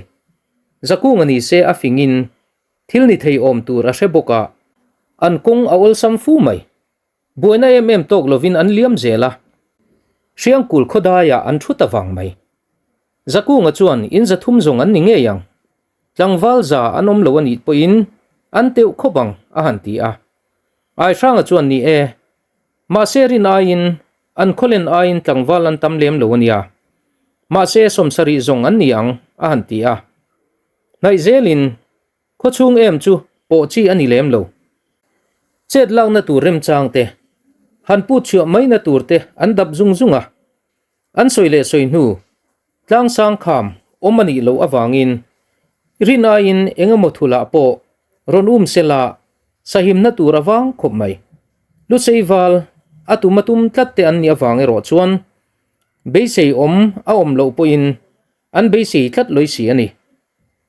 Zakunga ni se a fingin thil ni thei awm tur a hre bawk a, an kawng a awlsam fu mai. Buaina em em tawk lovin an liam zel a, Hriangkul khawdaiah an thu ta vang mai. Zakunga chuan in zathum zawng an ni ngei ang, tlangval za an awm lo a nih pawhin an teuh khawp ang a han ti a. Aihranga chuan ni e, Mahse rin aiin an khawlen aiin tlangval an tam lem lo a nia. Mahse sawmsarih zawng an ni ang a han ti a. Hnaih zelin khawchhung em chu pawh chi a ni lem lo. Chet lakna tur remchang te, han put chhuah maina tur te an dap zung zung a. An sawi leh sawi hnu, tlangsang kham awm a nih loh avangin rin aiin eng emaw thulah pawh rawn um sela sahimna tur a vang khawp mai. Lusei val a tum a tum tlat te an nih avang erawh chuan beisei awm a awm loh pawhin an beisei tlat lawi si a ni.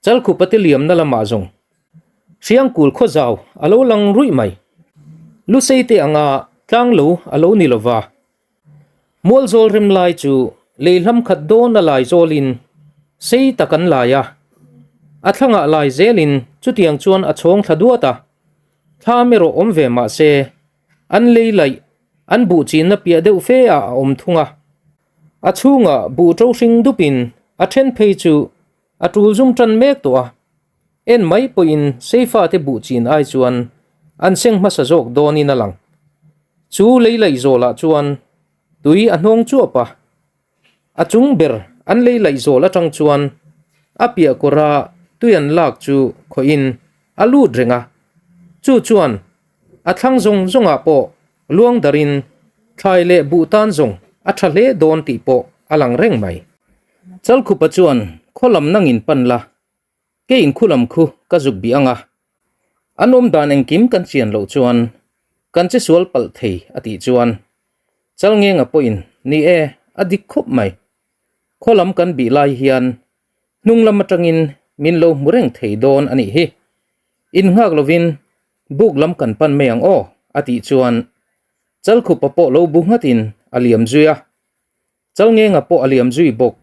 Chalkhupa te liamna lamah zawng. Hriangkul khawzau a lo lang ruih mai. Lusei te anga tlang lo a lo ni lova. Mualzawl rem lai chu lei hlam khat dawn a lai zawlin sei tak an lai a. A thlangah lai zelin chutiang chuan a chhawng thla duat a. Thlam erawh awm ve mah se an lei laih an buh chinna piah deuh fe ah a awm thung a. A chhungah buh ṭo hring dupin a then phei chu a ṭul zum ṭan mek tawh a. En mai pawhin Seifate buh chin ai chuan an seng hmasa zawk dawnin a lang. Chu lei laih zawlah chuan tui a hnawng chuap a. A chung ber an lei laih zawl atang chuan a piah kawra tui an lak chu khawhin a lut reng a. Chu chuan a thlang zawng zawngah pawh luang darin thlai leh buh tan zawng a tha hle dawn tih pawh a lang reng mai. Chalkhupa chuan khaw lam nangin pan la, ke in khu lam khu ka zuk bih ang a, an awm dan engkim kan chian loh chuan kan che sual palh thei a tih chuan Chalngenga pawhin ni e a dik khawp mai. Khaw lam kan bih lai hian hnung lam atangin min lo hmu reng thei dawn a nih hi. Innghak lovin buk lam kan pan mai ang aw a tih chuan Chalkhupa pawh lo bu nghatin a liam zui a. Chalngenga pawh a liam zui bawk.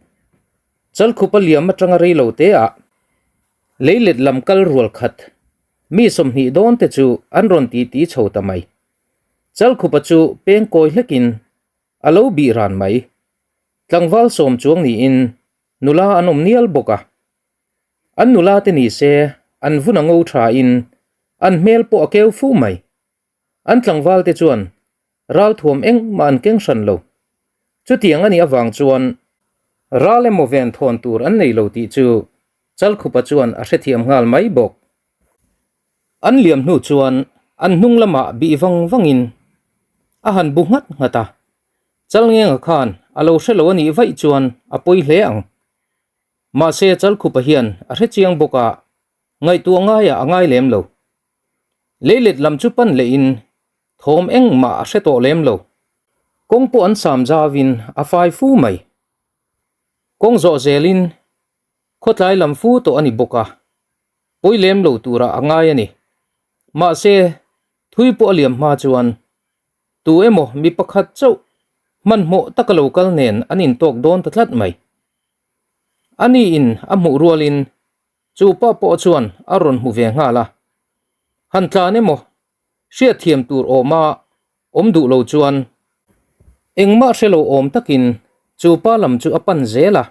Chalkhupa liam atanga rei lo te ah leilet lam kal rual khat mi 20 dawn te chu an rawn ti ti chho ta mai. Chalkhupa chu peng kawi hlekin a lo bih ran mai. Tlangval sawm chuang niin nula an awm nial bawk a. An nula te ni se an vun a ngo tha in an hmel pawh a keu fu mai. An tlangval te chuan ralthuam engmah an keng hran lo. Chutiang a nih avang chuan ral emaw ven thawn tur an nei lo tih chu Chalkhupa chuan a hrethiam nghal mai bawk. An liam hnu chuan an hnung lamah bih vang vangin a han bu nghat nghat a, Chalngenga khan a lo hre lo a nih vaih chuan a pawi hle ang. Mahse Chalkhupa hian a hrechiang bawk a, ngaihtuah ngaiah a ngai lem lo. Leilet lam chu pan lehin thawm engmah a hre tawh lem lo. Kawng pawh an sam zauin a fai fu mai. Kawng zawh zelin khawtlai lam fu tawh a ni bawk a, pawi lem lo turah a ngai a ni. Mahse, thui pawh a liam hma chuan tu emaw mi pakhat chauh hmanhmawh taka lo kal nen an intawk dawn ta tlat mai. Ani in a hmuh rualin Chu pa pawh chuan a rawn hmu ve nghal a, Han tlan emaw, hriatthiam tur awma awm duh lo chuan engmah hre lo awm takin chu pa lam chu a pan zel a,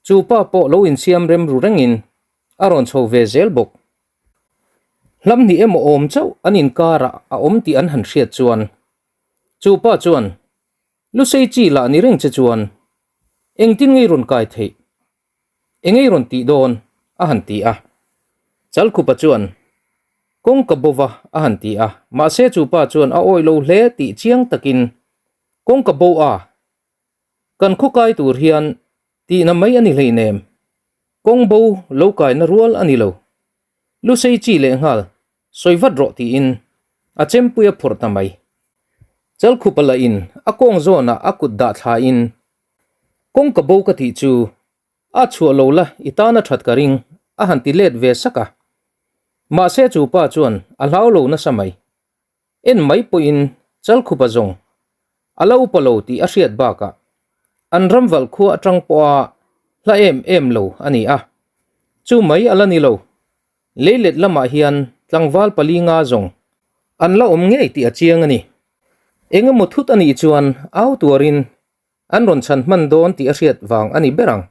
chu pa pawh lo insiam rem ru rengin a rawn chho ve zel bawk. Hlam hnih emaw awm chauh an inkarah a awm tih an han hriat chuan chu pa chuan Lusei chi lah ni reng che chuan engtin ngei rawn kai theih? Engei rawn tih dawn? a han ti a. Chalkhupa chuan, Kawngka bova a han ti a, mahse chu pa chuan a awih lo hle tih chiang takin, Kawngka bo a, kan khaw kai tur hian tihna mai a ni hleinem, kawng bo lo kaina rual a ni lo. Lusei chi lehnghal, sawi vat rawh tiin a chempui a phawrh ta mai. Chalkhupa lahin a kawng zawnah a kut dah thlain, Kawngka bo ka tih chu a chhuah lo la i tan a that ka ring a han ti let ve sak a. Mahse chu pa chuan a hlau lo nasa mai. En mai pawhin Chalkhupa zawng a lo upa lo tih a hriat bakah an ramvalh khua atang pawha hla em em lo a ni a. Chu mai a la ni lo. Leilet lamah hian tlangval pali nga zawng an la awm ngei tih a chiang a ni. Engemaw thut a nih chuan au tuarin an rawn chhan hman dawn tih a hriat vang a ni ber ang.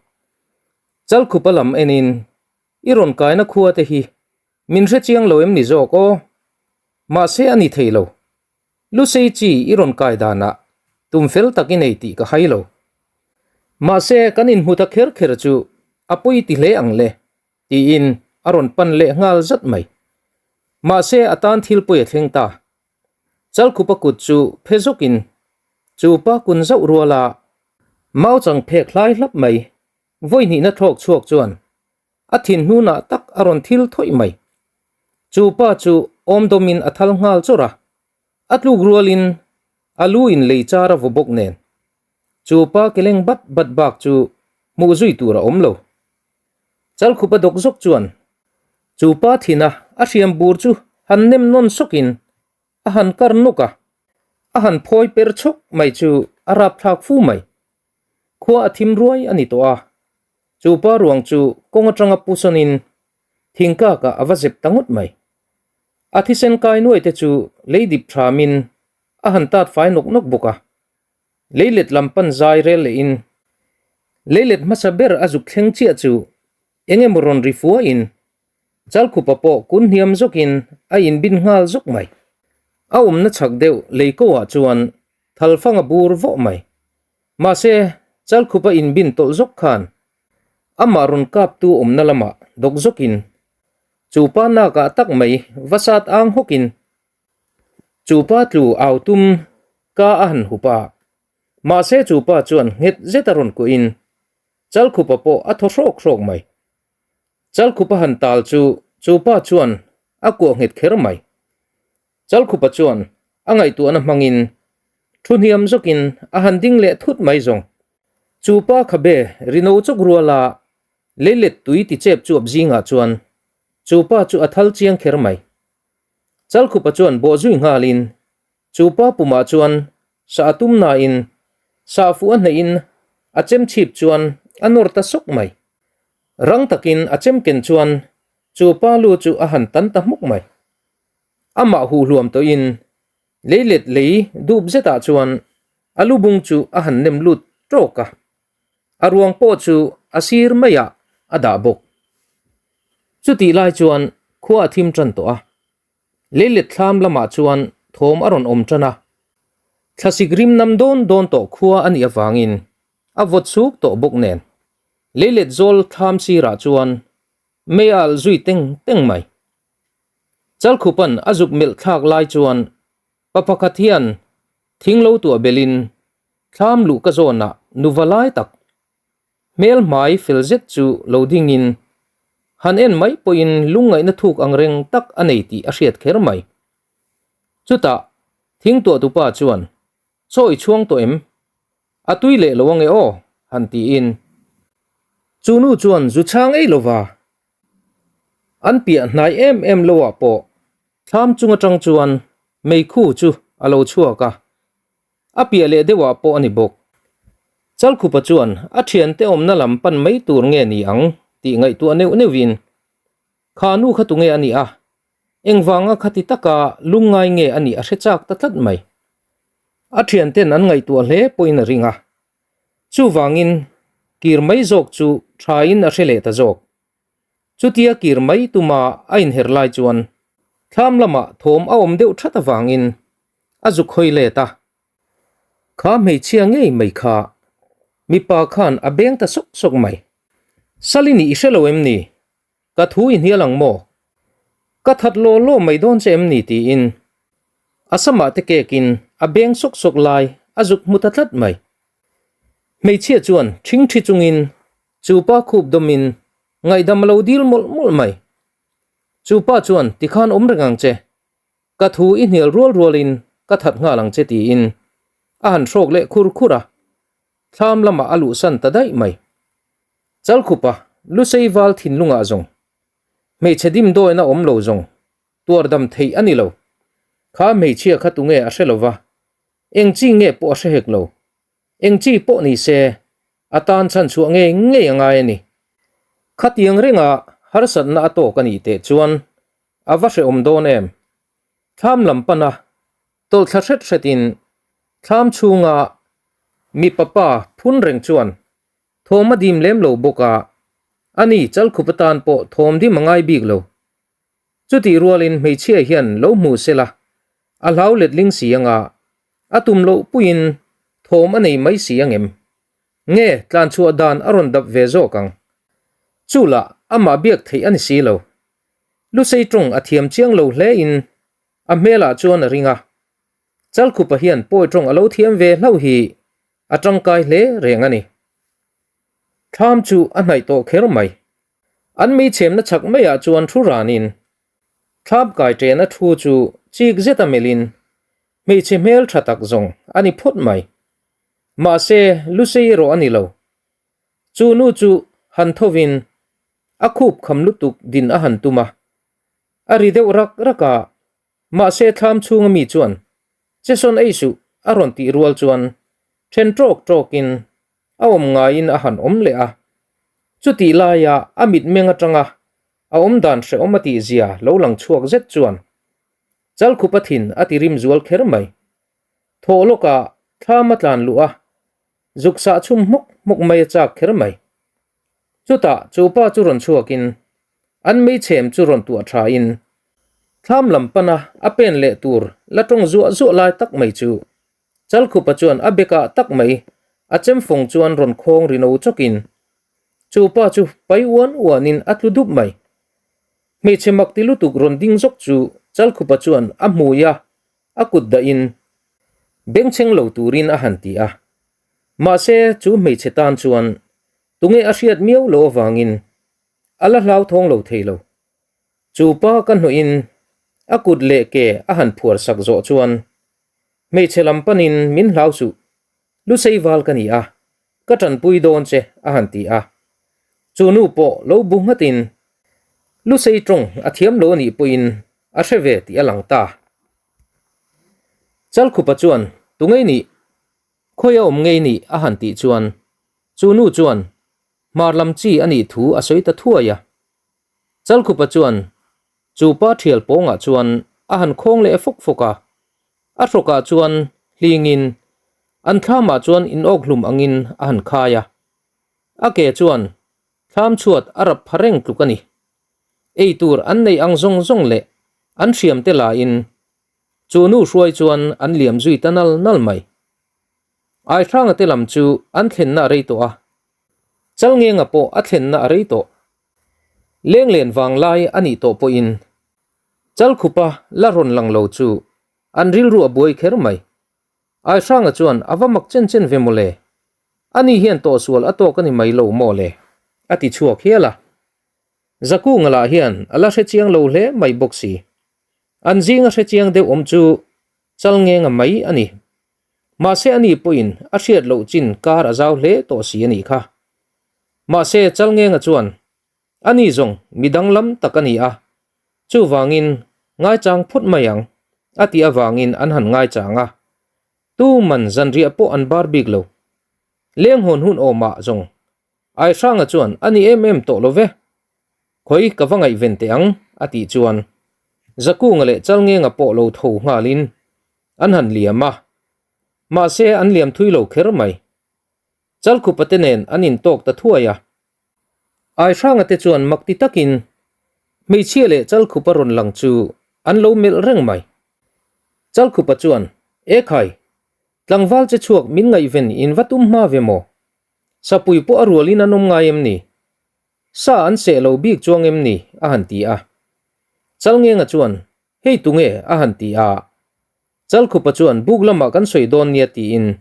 Chalkhupa lam enin i rawn kaina khua te hi min hre chiang lo em ni zawk aw? Mahse a ni thei lo. Lusei chi i rawn kai danah tum fel tak i nei tih ka hai lo. Mahse kan inhmu ta kher kher chu a pawi ti hle ang le tiin a rawn pan leh nghal zat mai. Mahse a tan thil pawi a thleng ta. Chalkhupa kut chu phe zawkin chu pa kun zauh ruala mau chang phek hlai hlap mai vawi hnihna thlawk chhuak chuan a thin hnunah tak a rawn thil thawih mai. Chu pa chu awm dawmin a thal nghal chawrh a, a tluk rualin a lu in lei char a vaw bawk nen chu pa ke leng bat bat bak chu hmuh zui tur a awm lo. Chalkhupa dawk zawk chuan. Chu pa thina a hriam bur chu han nem nawn sawkin a han kar nawk a, a han phawi per chhawk mai chu a rapthlak fu mai. Khua a thim ruai a ni tawh a, chu pa ruang chu kawng atanga pu sawnin thingkakah a va zep ta ngawt mai. A thisen kai nuai te chu lei dip thamin a han tat fai nawk nawk bawk a. Leilet lam pan zai rel lehin leilet hmasa ber a zuk thleng chiah chu eng emaw rawn ri fuahin Chalkhupa pawh kun hniam zawkin a inbin nghal zawk mai. A awmna chhak deuh lei ko ah chuan thalfang a bur vawh mai. Mahse, Chalkhupa inbin tawlh zawk khan amah rawn kaptu awmna lamah dawk zawkin chu pa nakah tak mai va sat ang hawkin chu pa tlu au tum ka a han hup a. Mahse chu pa chuan nghet zet a rawn kuahin Chalkhupa pawh a thaw hrawk hrawk mai. Chalkhupa han tal chu chu pa chuan a kuah nghet kher mai. Chalkhupa chuan a ngaihtuahna hmangin thu hniam zawkin a han ding leh thut mai zawng. Chu pa khabe rino chawk ruala leilet tui ti chep chuap zingah chuan chu pa chu a thal chiang kher mai. Chalkhupa chuan bawh zui nghalin Chu pa pumah chuan sa a tum nain sa fuh a hnehin a chem chhip chuan a nawr ta sawk mai. Rang takin a chem ken chuan chu pa lu chu a han tan ta hmuk mai. Amah huh hluam tawhin leilet lei dup zetah chuan a lu bung chu a han nem lut tawk a. A ruang pawh chu a sir maiah a dah bawk. Chutih lai chuan khua a thim tan tawh a. Leilet thlam lamah chuan thawm a rawn awm tan a, thlasik rim nam dawn dawn tawh khua a nih avangin a vawt chhuk tawh bawk nen leilet zawl thlam sirah chuan mei a alh zui teng teng mai. Chalkhupan a zuk melh thlak lai chuan pa pakhat hian thing lo tuah belin thlam luh ka zawnah nuva lai tak Hmel hmai fel zet chu lo dingin han en mai pawhin lungngaihna thuk ang reng tak a nei tih a hriat kher mai. Chutah thing tuahtupa chuan, Chaw i chhuang tawh em? A tui leh lo ange aw, han tiin. Chu nu chuan zu chhang ei lova an piah hnai em em lo ah pawh thlam chung atang chuan meikhu chu a lo chhuak a. A piah leh deuhah pawh a ni bawk. Chalkhupa chuan a thiante awmna lam pan mai tur nge ni ang tih ngaihtuah neuh neuhin, Kha nu kha tunge a nih a? Engvanga khati taka lungngai nge a nih a hre chak ta tlat mai. A thianten an ngaihtuah hle pawhin a ring a. Chuvangin kir mai zawk chu thain a hre leh ta zawk. Chutia kir mai tuma a inher lai chuan thlam lamah thawm a awm deuh that avangin a zuk hawi let a. Kha hmeichhia ngei mai kha mipa khan a beng ta sawk sawk mai. Salini i hre lo em ni? Ka thu i hnial ang maw? Ka that law law mai dawn che em ni? tiin a samah te kekin a beng sawk sawk lai a zuk hmu ta tlat mai. Hmeichhia chuan ṭhingṭhi chungin Chu pa khup dawmin ngaihdam a lo dil mawlh mawlh mai. Chu pa chuan tikhan awm reng ang che, ka thu i hnial rual rualin ka that nghal ang che tiin a han hrawk leh khur khur a, thlam lamah a luhsan ta daih mai. Chalkhupa Lusei val thinlungah zawng hmeichhe dimdawina awm lo zawng tuar dam theih a ni lo. Kha hmeichhia kha tunge a hre lova, eng chi nge pawh a hre hek lo. Eng chi pawh ni se, a tan chhan chhuah ngei ngei a ngai a ni. Khatiang renga harsatna a tawk a nih teh chuan a va hrehawm dawn em? Thlam lam pana tawlh thla hret hretin thlam chhunga mipa pa phun reng chuan thawm a dim lem lo bawk a, ani Chalkhup atan pawh thawm dim a ngai bik lo. Chutih rualin hmeichhia hian lo hmu sela, a hlau letling si anga, a tum loh puiin thawm a nei mai si angem? Nge tlanchhuah dan a rawn dap ve zawk ang? Chu lah amah biak theih a ni si lo. Lusei tawng a thiam chiang lo hlein a hmelah chuan a ring a. Chalkhupa hian pawi tawng a lo thiam ve hlauh hi a tangkai hle reng a ni. Thlam chu a hnaih tawh kher mai. An meichhemna chhak maiah chuan thu ranin thlap kai ṭena thu chu chik zeta melhin hmeichhe hmel ṭha tak zawng a ni phawt mai. Mahse, Lusei erawh a ni lo. Chu nu chu han thovin a khup kham lutuk din a han tum a. A ri deuh rak rak a, mahse thlam chhunga mi chuan che sawn ei suh a rawn tih rual chuan then tawk tawkin a awm ngaiin a han awm leh a. Chutih laia a mitmeng atanga a awm dan hrehawm a tih zia lo lang chhuak zet chuan Chalkhupa thin a ti rim zual kher mai. Thawh lawkah thlam a tlan luh a, zuk sah chhum hmawk hmawk mai a chak kher mai. Chutah chu pa chu rawn chhuakin an meichhem chu rawn tuah thain thlam lam pana a pen leh tur la tawng zuah zuah lai tak mai chu Chalkhupa chuan a bekah tak mai a chemfawng chuan rawn khawng ri no chawkin chu pa chu pai uan uanin a tlu dup mai. Hmeichhe mak ti lutuk rawn ding zawk chu Chalkhupa chuan a hmui a, a kut dahin bengchheng lo turin a han ti a. Mahse chu hmeichhe tan chuan tunge a hriat miau loh avangin a la hlauthawng lo thei lo. Chu pa ka hnawhin a kut leh ke a han phuar sak zawh chuan hmeichhe lam panin min hlau suh, Lusei val ka ni a, ka tanpui dawn che a han ti a. Chu nu pawh lo bu nghatin Lusei tawng a thiam lo a nih pawhin a hre ve tih a lang ta. Chalkhupa chuan Tungei nih Khawi a awm ngei nih a han tih chuan chu nu chuan hmar lam chi a nih thu a sawi ta thuai a. Chalkhupa chuan chu pa thial pawngah chuan a han khawng leh fawk fawk a, a hrawkah chuan hlingin an thlamah chuan inawk hlum angin a han khai a. A ke chuan thlam chhuat a rap pha reng tluk a ni. Ei tur an neih ang zawng zawng leh an hriamte lain Chu nu hruai chuan an liam zui ta nal nal mai. Aihranga te lam chu an thlenna a rei tawh a, Chalngenga pawh a thlenna a rei tawh. Lenglen vang lai a nih tawh pawhin Chalkhupa la rawn lang lo chu an rilru a buai kher mai. Aihranga chuan a va mak chen chen ve mawle, ani hian tawhsual a tawk a ni mai lo maw le, a ti chhuak hial a. Zakunga lah hian a la hrechiang lo hle mai bawk si. An zinga hrechiang deuh awm chu Chalngenga mai a ni. Mahse ani pawhin a hriat loh chin kar a zau hle tawh si a nih kha. Mahse Chalngenga chuan ani zawng mi danglam tak a ni a, chuvangin ngaichang phut mai ang a tih avangin an han ngaichang a. Tuman zanriah pawh an bar bik lo. Lenghawn hun awmah zawng Aihranga chuan a ni em em tawh lo ve. Khawi ka va ngaihven teh ang a tih chuan Zakunga leh Chalngenga pawh lo tho nghalin an han liam a. Mahse an liam thui lo kher mai. Chalkhupa te nen an intawk ta thuai a. Aihranga te chuan mak ti takin hmeichhia leh Chalkhupa rawn lang chu an lo melh reng mai. Chalkhupa chuan, Ekhai, tlangval che chhuak min ngaihven in va tum hma ve maw? Sapui pawh a rualin an awm ngai em ni? Sa an seh lo bik chuang em ni? a han ti a. Chalngenga chuan, Hei tunge? a han ti a. Chalkhupa chuan, Buk lamah kan sawi dawn nia tiin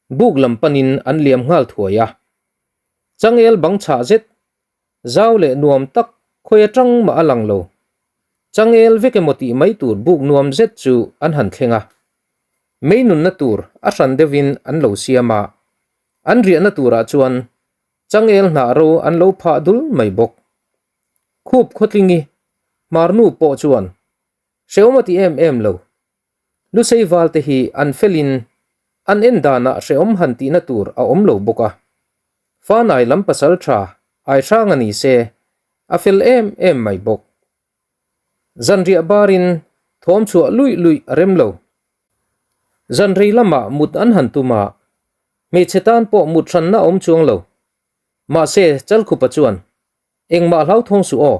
buk lam panin an liam nghal thuai a. Changel bang chhah zet, zau leh nuam tak khawi atang mah a lang lo. Changel vek emaw tih mai tur buk nuam zet chu an han thleng a. Mei nunna tur a hran deuhin an lo siam a, an riahna turah chuan changel hnah ro an lo phah dul mai bawk. Khup khawtlingi hmarnu pawh chuan hrehawm a ti em em lo. Lusei valte hi an felin an en danah hrehawm han tihna tur a awm lo bawk a. Fanai lam pasal tha Aihranga ni se a fel em em mai bawk. Zanriah barin thawm chhuah luih luih a rem lo. Zanrei lamah mut an han tum a, hmeichhe tan pawh mut hranna a awm chuang lo. Mahse, Chalkhupa chuan, Engmah hlauthawng suh aw,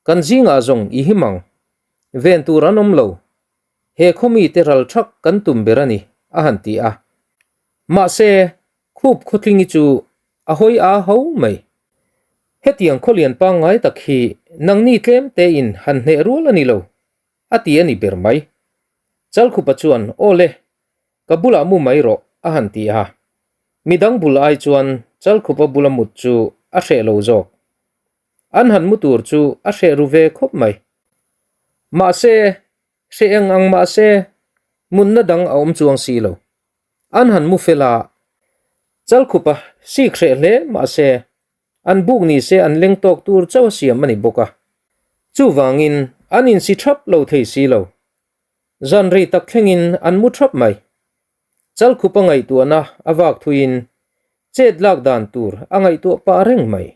kan zingah zawng i him ang. Ven tur an awm lo. He khawmite ral thak kan tum ber a ni, a han ti a. Mahse, Khup khawtlingi chu a hawi a ho mai. Hetiang khawlian pangngai tak hi nangni tlem tein han hneh rual a ni lo, a ti a ni ber mai. Chalkhupa chuan, Aw le, ka bulah mu mai rawh, a han ti a. Midang bul ai chuan Chalkhupa bula mut chu a hreh lo zawk. An han mu tur chu a hreh ru ve khawp mai. Mahse, hreh eng ang mahse, mutna dang a awm chuang si lo. An han mu fel a, Chalkhupa sik hreh hle mahse, an buk ni se an leng tawk tur chauh a siam a ni bawk a. Chuvangin an insi thap lo thei si lo. Zan rei tak thlengin an mu thap mai. Chalkhupa ngaihtuahna a vak thuiin chet lak dan tur a ngaihtuah pah reng mai.